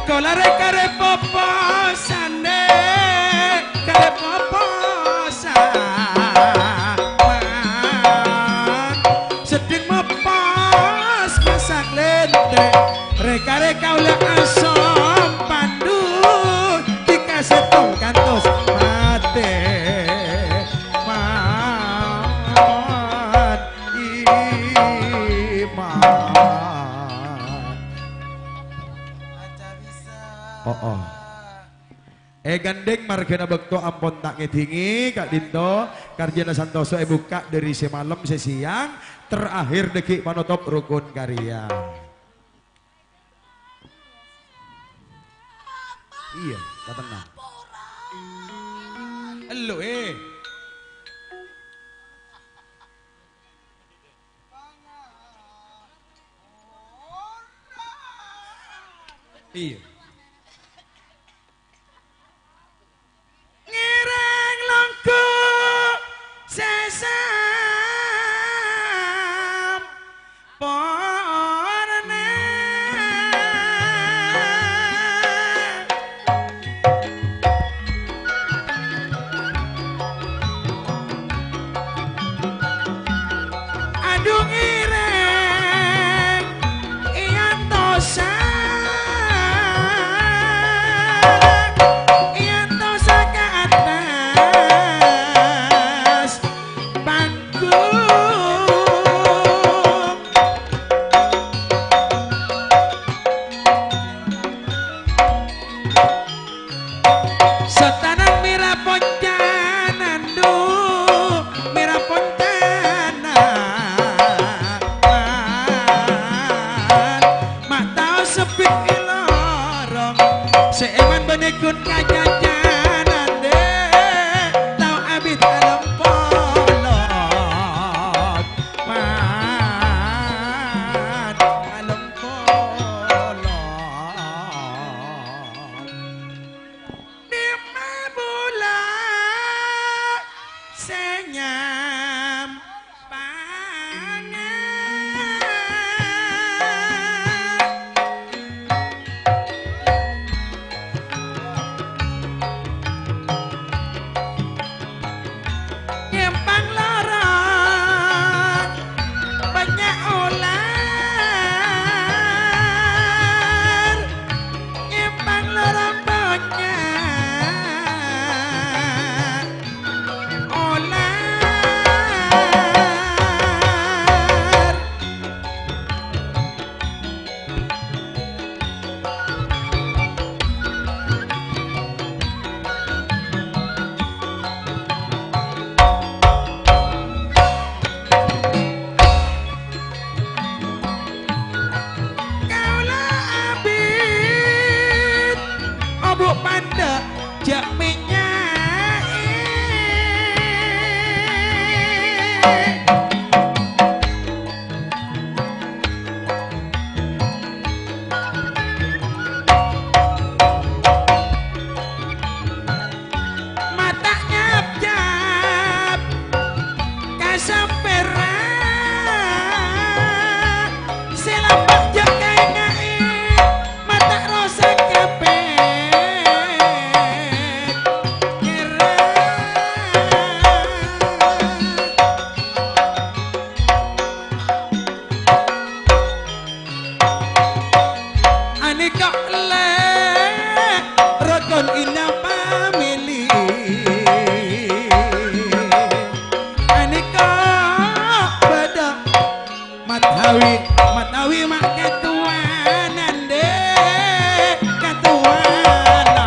Kaulâ rè-karè poposan, rè-karè poposan. Seddhing mopos masak lèntrè, rè-karè kaulâ asompan, dhu, dhika sèttong kantos matè. Man iman. Oh, oh. Èghândhèng marghâna bâkto ampon ta' ngèdingè, ka'dinto karjâna santoso èbukka' dhâri sè malem sè sèyang, terakhir dhâggi' panotop rukun karya. Iyâ, la tenang. Ello, eh. Iyâ. Ngèrèng longghu sè samporna. Adhu ngèrèng èantosa, èantosa ka attas panggung. Satanan mèra poncanan, dhu, mèra poncanan. Ma' tao sebbhit è lorong, sè èman bânnè ghun kacacanan, dhi, tao abit along polong. Man along polong. Dimma bulâ sè nyampangan? Mata nyap-nyap ka sampèra, sè lambâ' jhâ' kaènga'è, mata rosak kapè kèra. Anèka lè rokon inna famili. Anèka bâdâ Matawi, Matawi ma' katowana, Ndè', katowana.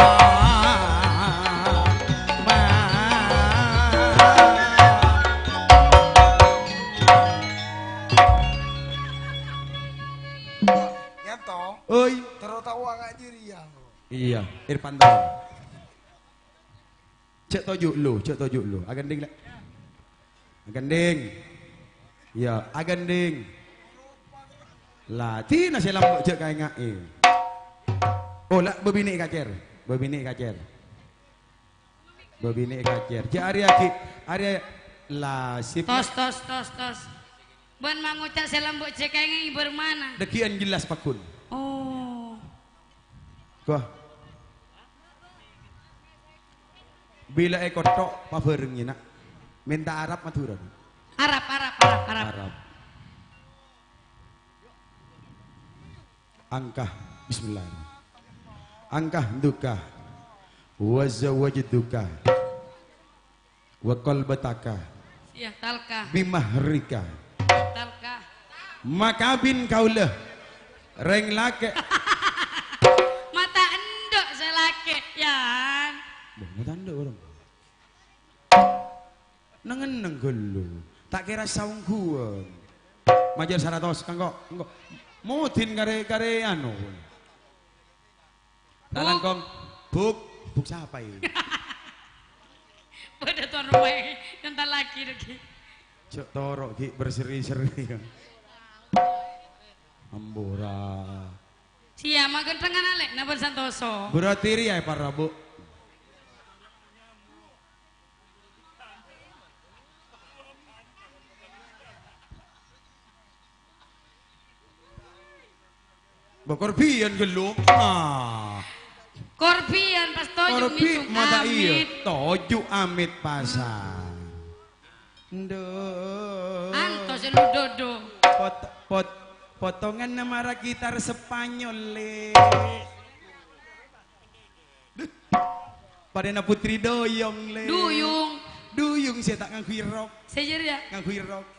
Ma. Nyanto. Oi. Terro tao nga' jârèya. Iyâ, Irfan tao. Jhâ' toju' lu, jhâ' toju' lu. Aghândhing, la. Aghândhing. Iyâ, aghândhing. La, dina sè lambâ' jhâ' kaènga'è. Oh, la, bâbinè' kacèr. Bâbinè' kacèr. Bâbinè' kacèr. Jhâ' arèya ghi', arèya la sip. Tos, tos, tos, tos. Bân ma' ngoca' sè lambâ' jhâ' kaènga'è bârâmana? Dhâggi'ân jelas pagghun. Oh. Wah. Bilâ èkottho' pabhârengngè, Na'. Mènta Arab Madhurâ. Arab, Arab, Arab, Arab. Arab. Angka, bismillah. Angka duka. Wa zawajtuka. Wa qalbataka. Iyâ, talka. Bimahrika. Talka. Makabin kaulâ. Rèng lakè'. Mata endhu' sè lakè', yan. Bâh, mata endhu' orèng. Neng-enneng ghâllu. Ta' kèra saongghuwân. Majâr saratos, engko', engko'. Mudin karè, karè anu. Bu. Talangkong. Buk. Buk sapa, è? Padâ ton rowa, è. Nyantal lagi, lagi. Jhâ' toro', ghi' berseri-seri. Ambora. Siya, magentengan alè', napa santoso? Berarti rèya, para, Bu. Bâ, korbhiyân ghâllu. Ah. Korbhiyân pas toju' Korbi mènjung mata iya. Amit. Toju' amit pasan. Ndu. Antos lu dodo. Pot-, pot-, potonganna mara gitar Spanyol, Lè'. Padâna putri duyung, Lè'. Duyung. Duyung sè ta' ngangghuy rok. Sè jârèya. Ngangghuy rok.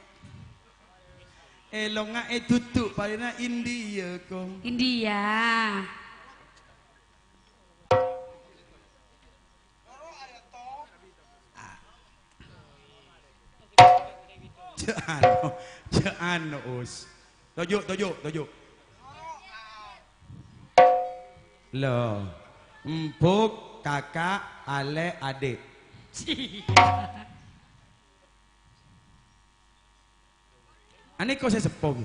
Èlongnga èduduk padâna India, kong. India. Jhâ' anu, jhâ' anu, Us. Toju', toju', toju'. Lho, embhuk, kaka', alè', adhi'. Anèko sè seppo, ghi.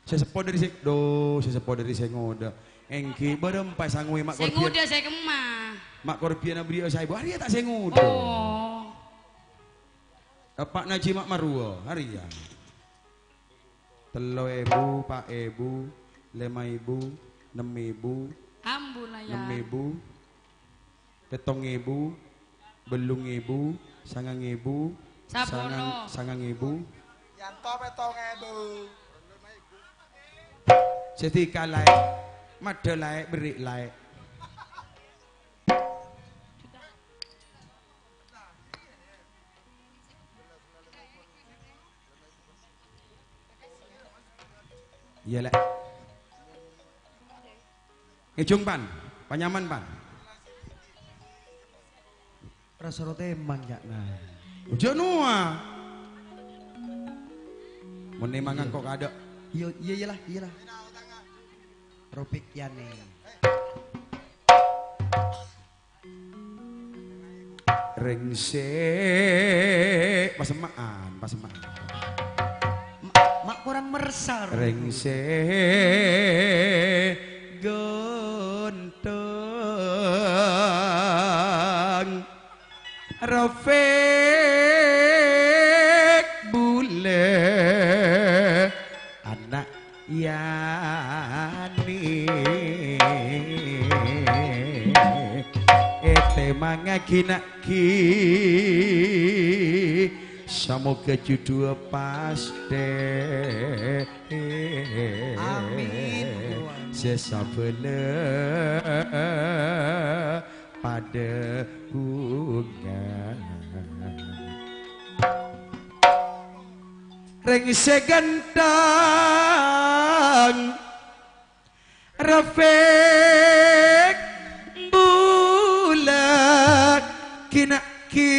Sè seppo dâri sè, dhu, sè seppo dâri sè ngodâ. Èngghi, bârâmpa sangoè ma' Sè korbhiyân. Ngodâ sè kemma. Ma' korbhiyân aberri'â saèbu. Arèya ta' sè ngodâ. Oh. Eppa'na Haji Ma' Marwa, arèya. Tello èbu, pa' èbu, lèma èbu, nem èbu, Ambu la, ya. Nem èbu. Pèttong èbu, bâllung èbu, sangang èbu, Sapolo. Sangang, sangang èbu. Yanto pèttong èbu. Sè dhika, Laè'. Maddhâ, Laè', berri', Laè'. Iyâ, Lè'. Ngèjhung, Pan. Panyaman, Pan. Ra soro tèmang, ca'na. Ojhâ' nowa. Mon tèmang engko' kadâ'. Iyâ, iyâ, iyâlah, iyâlah. Ropik yane. Rèng sè pasemma'an, pasemma'an. Ma', ma' korang mersar. Rèng sè ghânteng, Rafiq bulâ ana' Yani. Ètèmangaghi na' ghi, samoghâ judhuwâ pastè. Amin. Sè sabâlâ padâ bhunga. Rèng sè ghânteng, Rafiq bulâ ghi na' ghi.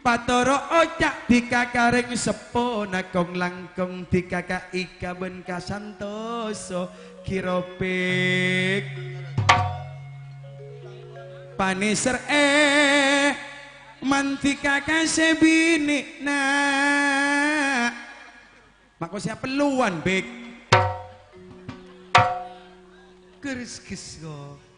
Patoro' oca' dhika ka rèng seppona kong-langkong dhika ka ika bân kasantoso ghi Rafiq. Panèserrè mandhika ka sè binè'na. Mako sè apelluwan, Bik. Keris-kes, kok.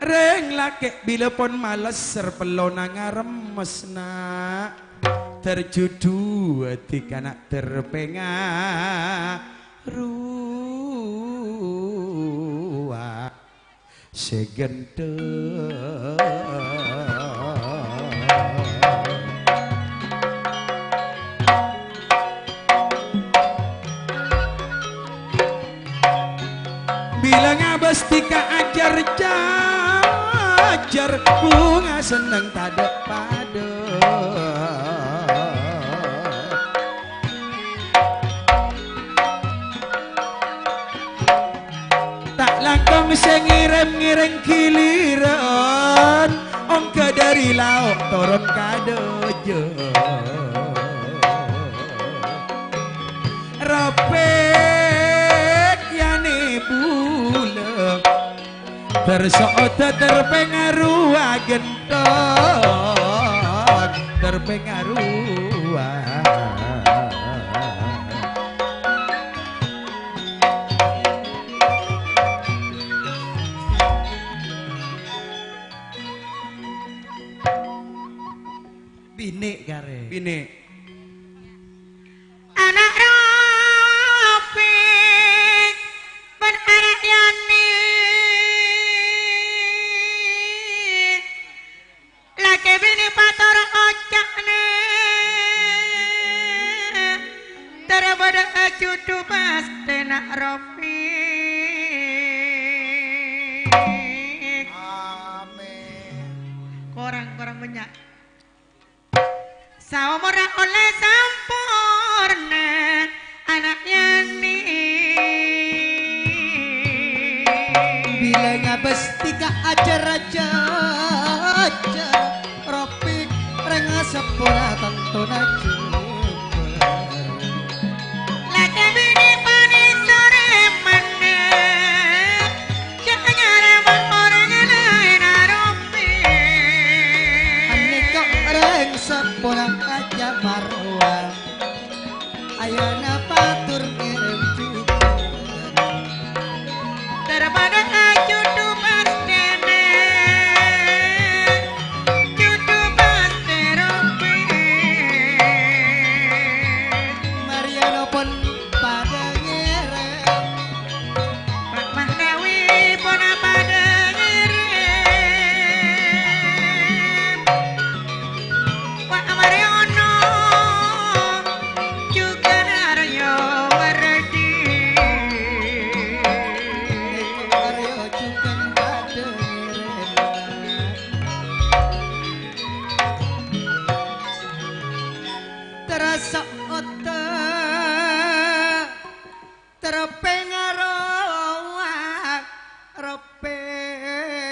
Rèng lakè' bilâ pon malesser pellona ngaremmes, na'. Ter judhuwâ dhika na' ter pèngarowa. Sè ghânteng. Bilâ ngabâs dhika ajâr-cajâr, bhunga senneng tadâ' padâ. Ta' langkong sè ngèrèm-ngèrèng ghilirân, ongghâ dâri lao' toron ka dâjâ. Rafiq Yani bulâ, ter so'oda ter pèngarowa ghânteng, ter pèngarowa. Binè' karè. Binè'. Ana' Rafiq bân ana' Yani. Lakè binè pator oca'na, ter bâdâ'â judhu pastèna Rafiq. Amin. Korang, korang bânnya'. Saomorra ollè samporna ana' Yani. Bilâ ngabâs dhika ajâr-ajâr, Rafiq rèng seppona tantona jubâr. Lakè binè panèsor èmanna, jhâ' nyarèma orèng laènna Rafiq. Anèka rèng seppona Kaca Marwa. Ayyana pator ngèrèm jubâr. Dârâbâdâ judhu pastèna, judhu pastè Rafiq. Marèya nopon padâ ngèrèm. Pak Mahnawi pon padâ ngèrèm. Pak Mariono jhughân Aryo Wardi. Aryo jhughân padâ ngèrèm. Terros otak. Ter pèngarowa Rafiq,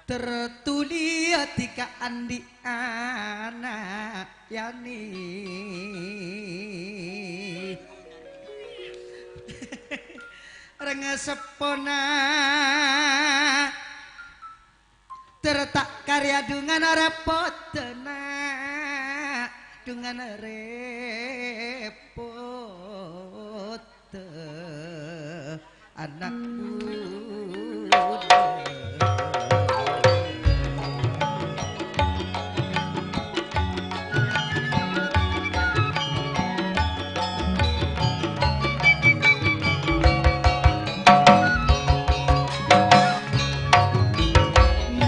ter tuliyâ dhika andi' ana' Yani. Rèng seppona Ter ta' karè adhungana repot, na', dhungana repot, anakku.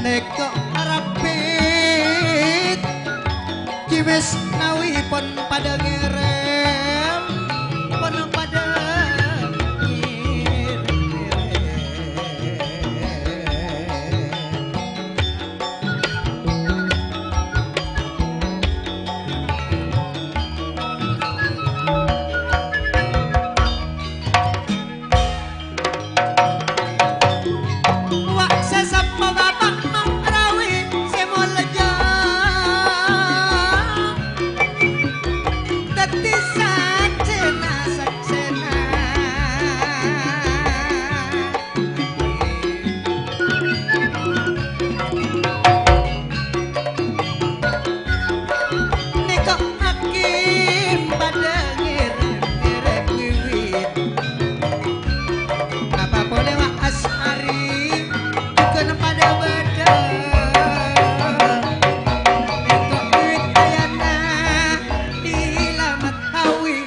Nèko rabbit, Cimis Nawi pon padâ ngèrèm, pon padâ ngèrèm. Wa' sè seppo bapa' ma' rawi sè molja, dhâddhi sajjhâna saksèna. Nèko hakim padâ ngèrèm-ngèrèm wiwit. Napa polè wa' Asy'ari jhughân padâ bâdâ. Nèko wiwit ayana di Lamat Hawi.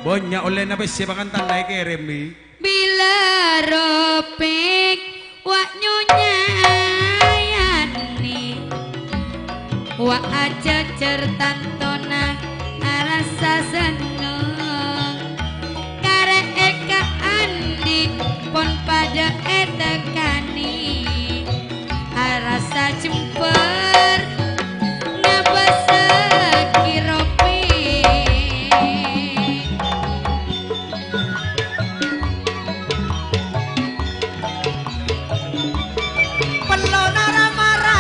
Bânnya' ollèna pèssè pangantanna èkèrèm, Bi. Bilâ ropèk wa' Nyonya Yani, wa' ajhâjhâr tantona arassa senneng. Karè èkaandi' pon padâ ètekkanè. Arassa jembhâr ngabâssaghi ropèk. Pellona ra-mara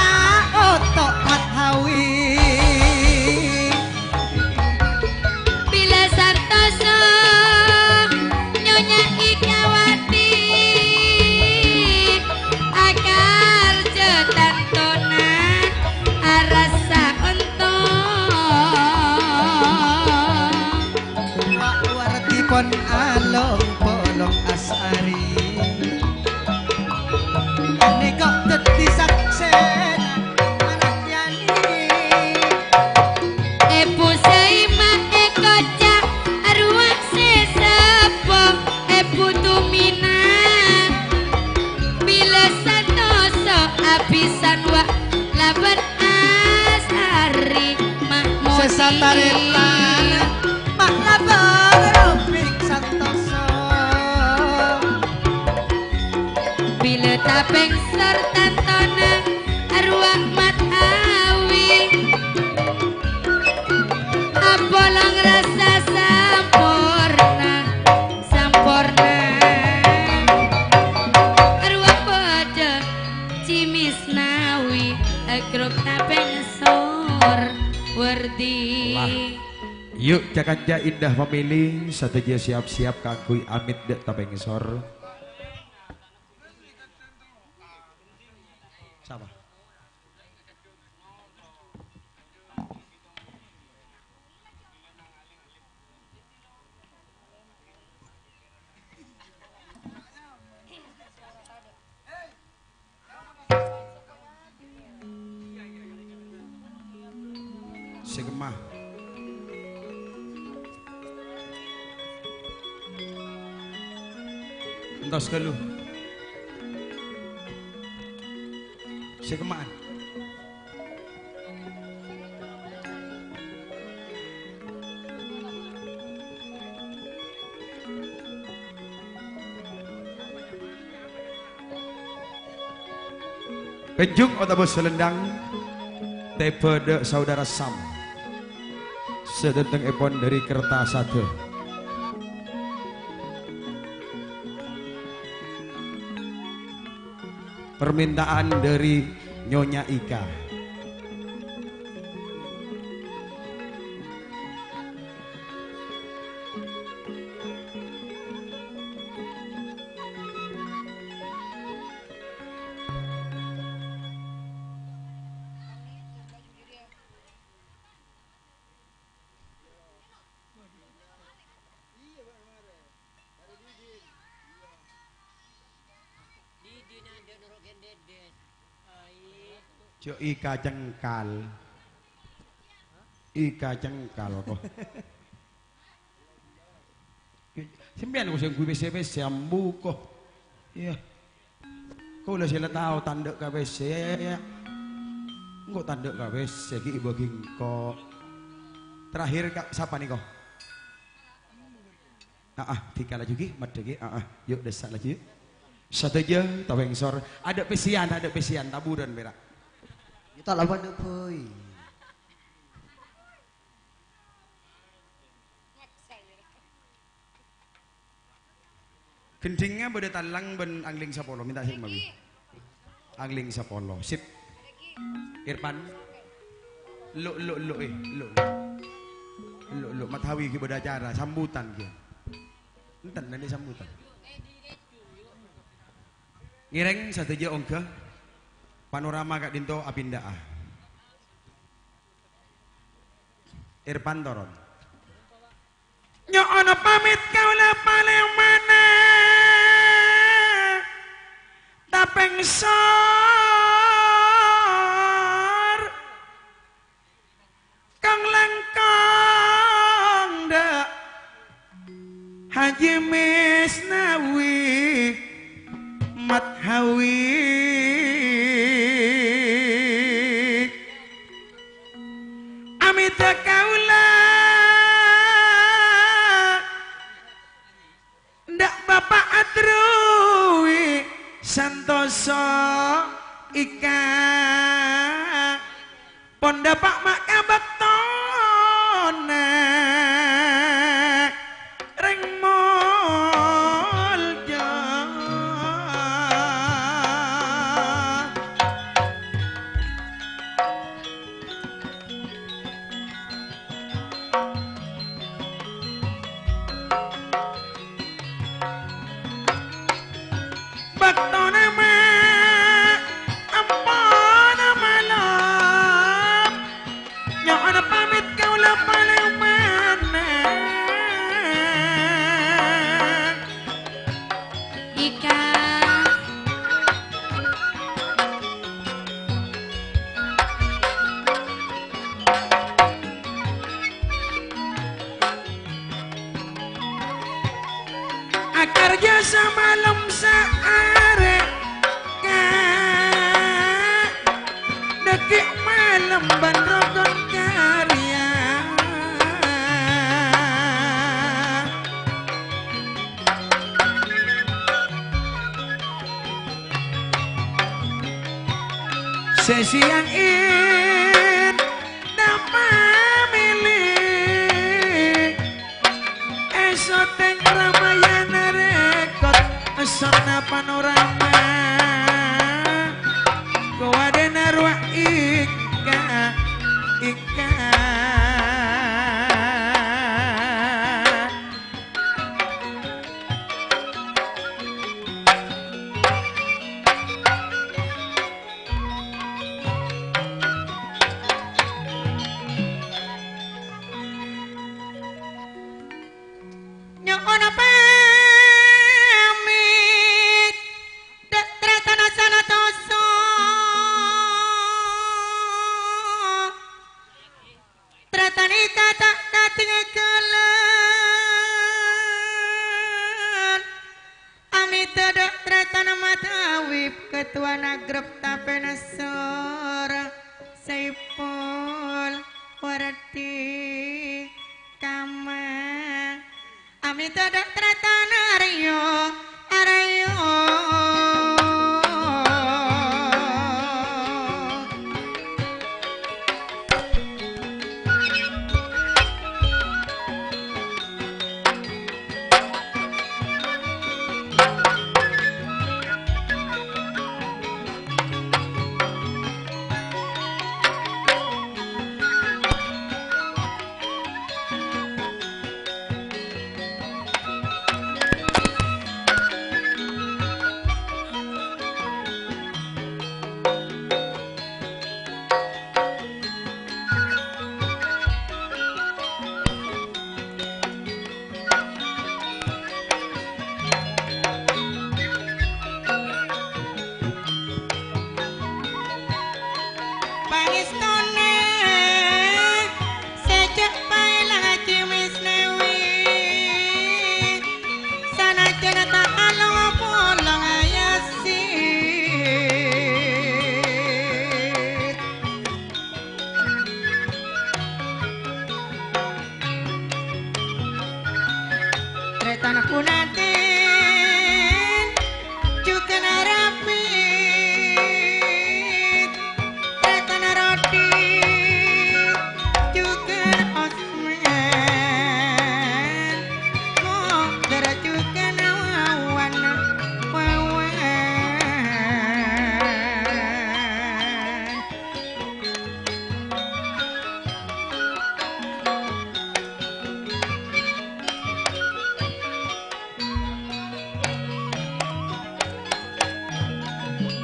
oto' Mat Hawi. Bilâ santosa Nyonya Ikawati, akarjâ tantona arassa ontong. Wa' wardhi pon along-polong Asy'ari. Nèko dhâddhi saksèna anak Yani. Èbhu Saima èkoca' arowa sè seppo, èbhu Tumina. Bilâ santosa abhisan wa' labân Asy'ari ma' Sè satarètan ma' labân ropèk santosa. Bilâ tapèngsor tantona arowa Mat Hawi. Apolong rassa samporna, samporna. Arowa bâdâ Cimis Nawi, grup tapèngsor wardhi. Lah. Yu', ca-kanca èndah pamèlè, sadhâjâ siap-siap kaangghuy amèt dâ' tapèngsor. Sapa? Sè kemma. Entos ghâllu. Sè kemma'an. Pènjhung otabâ salendhâng tèbâ dâ' Saudara Sam, sè dhâtengngèpon dâri Kertasada. Permintaan dari Nyonya Ika. Jhâ' ika cengkal. Ika cengkal, ko. Sampèyan, ko, sè ngangghuy pèssè-pèssè, ambu, ko. Iyâ. Kaulâ sè la tao tandhâ' ka pèssè, ya, ya, ya. Engko' tandhâ' ka pèssè, ghi' èbâghi engko'. Terakhir, Ka', sapa nèko? Aa, dhika laju, ghi, maddhâ, ghi. Aa, yu', dhissa' laju, yu'. Sadhâjâ, tao èngsor. Adâ' pèssèyan, adâ' pèssèyan, taburan pèra'. Yu' ta' lawan, bhâi. Gendhingnga bâdâ tallang bân angling sapolo, mènta sè mabi. Angling sapolo, sip. Irfan. Lo', lo', lo', eh, lo'. Lo', lo', Mat Hawi ghi' bâdâ acara, sambutan ghi. Enten, nanti sambutan. Ngèrèng sadhâjâ ongghâ. Panorama ka'dinto apindha'a. Irfan toron. Nyo'ona pamit kaulâ palèmana, tapèngsor kong-lèngkong dâ' Haji Misnawi Mat Hawi. Amèdhâ kaulâ, dâ' Bapa' Adruwi Santoso, ika pon dâpa' ma' ka bâktona rèng molja. Bâktona ma' ampon malem, nyo'ona pamit kaulâ palèmana. Ika. Akarja samalem saarè, Ka'. Dhâggi' malem bân rokon karya. Sè sèyang ènna' pamèlè, èsotèng Ramayana Rekod, sonna panorama, kowadâna rowa ika, ika. Nyo'ona pamit, dâ' tarètan sanatosa. Tarètan ika ta' katinggalan. Amèdhâ dâ' tarètan Mat Hawi, katowana grup Tapèna Sor, Saipul, Wardi, Kama. Amèdhâ dâ' tarètan Aryo, Aryo. Anak Bunatin, jhughân Rapit, Tretan Rodit, jhughân Osman, Modar jhughân Wawan, Wawan.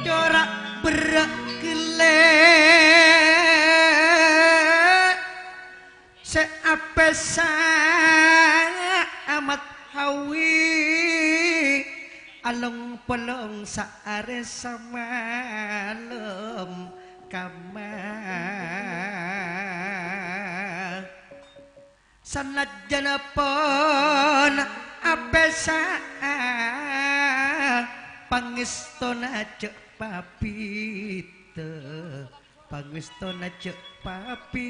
Cora' berra' ghellâ' sè apèsa Amat Hawi, along-polong saarè samalem kamma. Sanajjâna pon apèsa, pangèstona jhâ' papèda, pangèstona jhâ' papèda,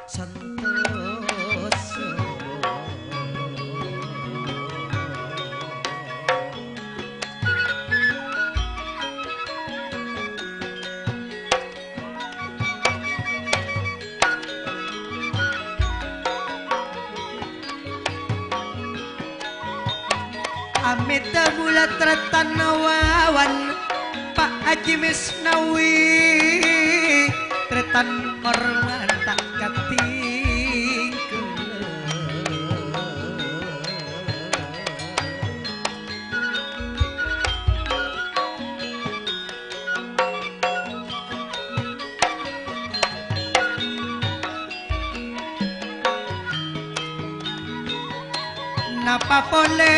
santosa. Amèt bulâ Tretan Wawan, Pa' Haji Misnawi, Tretan Orman ta' katinggalân. Napa polè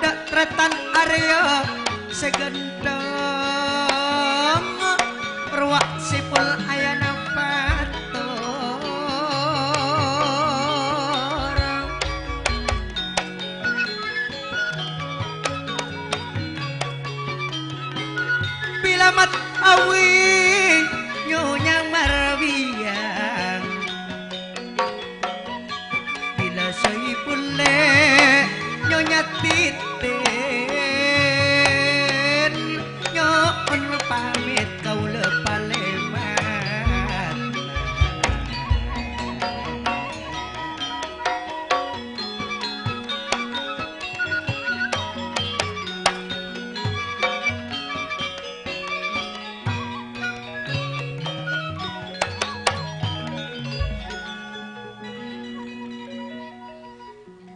dâ' Tretan arèya sè ghândhâng, rowa sè pol ayana pator. Bilâ Mat Awi Nyonya Marwiyah, bilâ Saipulè Nyonya Titin, nyo'on pamèt kaulâ palèman.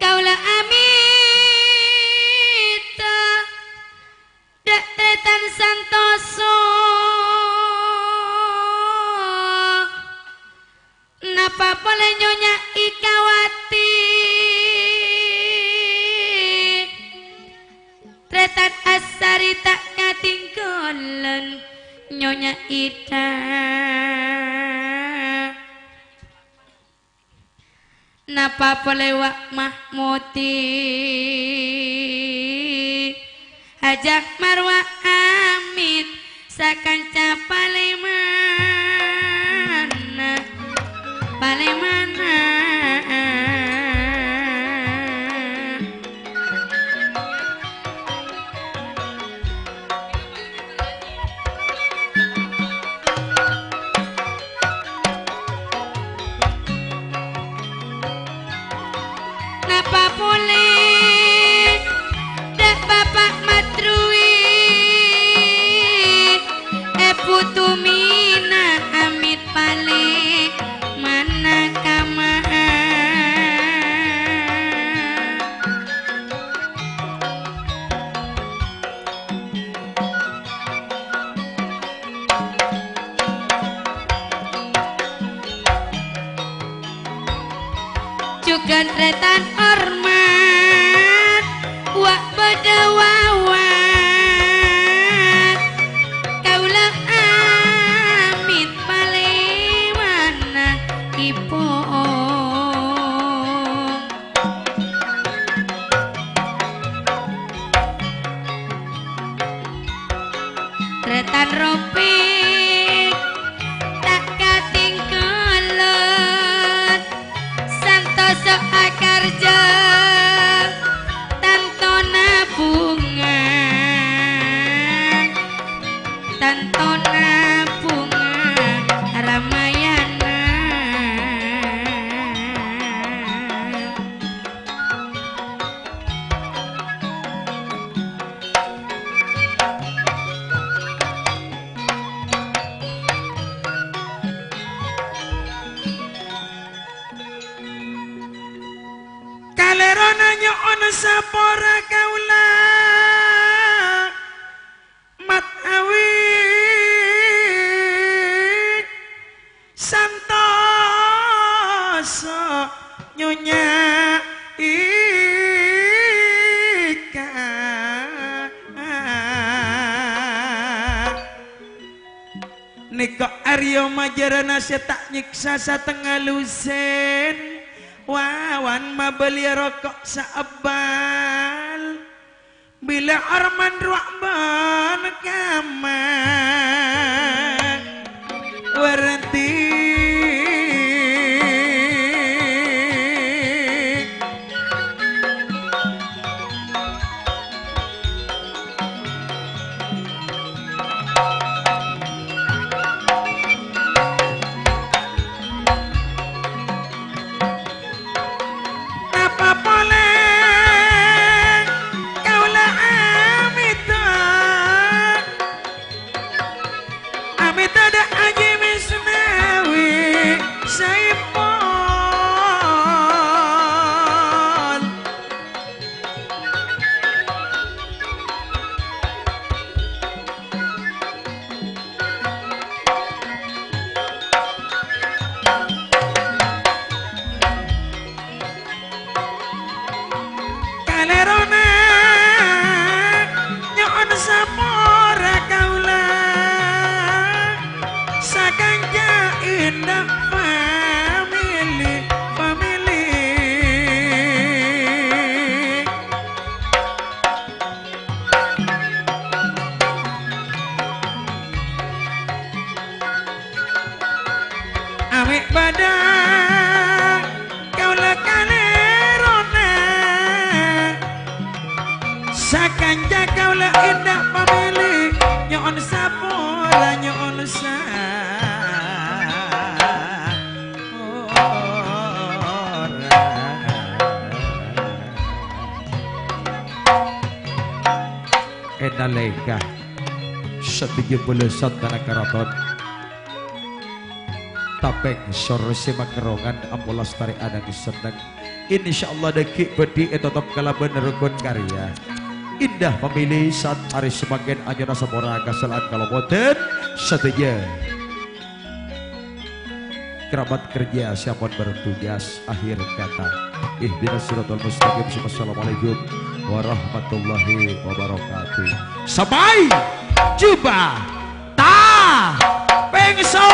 Kaulâ amèt dâ' Tretan Santoso. Napa polè Nyonya Ikawati? Tretan Asari ta' katinggalân Nyonya Ida. Napa polè Wa' Mahmudi? Hajâ' Marwa amèt sakanca palèmanna, palèmanna. Napa polè dâ' Bapa' Madruwi, Èbhu Tumina amèt palèmanna kamma. Jhughân Tretan Ormat, Wa' Bâdâ Wawan, kaulâ amèt palèmanna Ibu. Tretan Ropik ta' katinggalân, san Sapora kaula mat awi santosa Nyonya Ika. Nèka arèya majârâna sè ta' nyèksa satengnga lusèn, wawan mabâliyâ roko' saebbal. Bilâ arman rowa bân kamma werdi. Napa polè kaulâ amèta, amèta dâ' Haji Misnawi Saipul. Kalèrona nyo'on sapora kaulâ, sakanca enḍâ' famili-famili. Awè' bâḍâ kaulâ kalèrona, sakanca kaulâ enḍâ' famili, nyo'on sapora, nyo'on sa- È nalèka sadhâjâ bâlâsân tana karaton, tapèng soro sè makerrongan ampon lastarè anangan senneng. Insyaallah dhâggi' bhâḍhi ètotop kalabân rokon karya. Enḍâ' famili, saat arè samangkèn anyo'ona sapora kasala'an kalomoddhân sadhâjâ. Kerabat kerja sè ampon bertugas, akhir kata. Ihdinas siratal mustaqim, summa assalamualaikum warahmatullahi wabarakatuh. Sampai jumpa. Ta pèngso.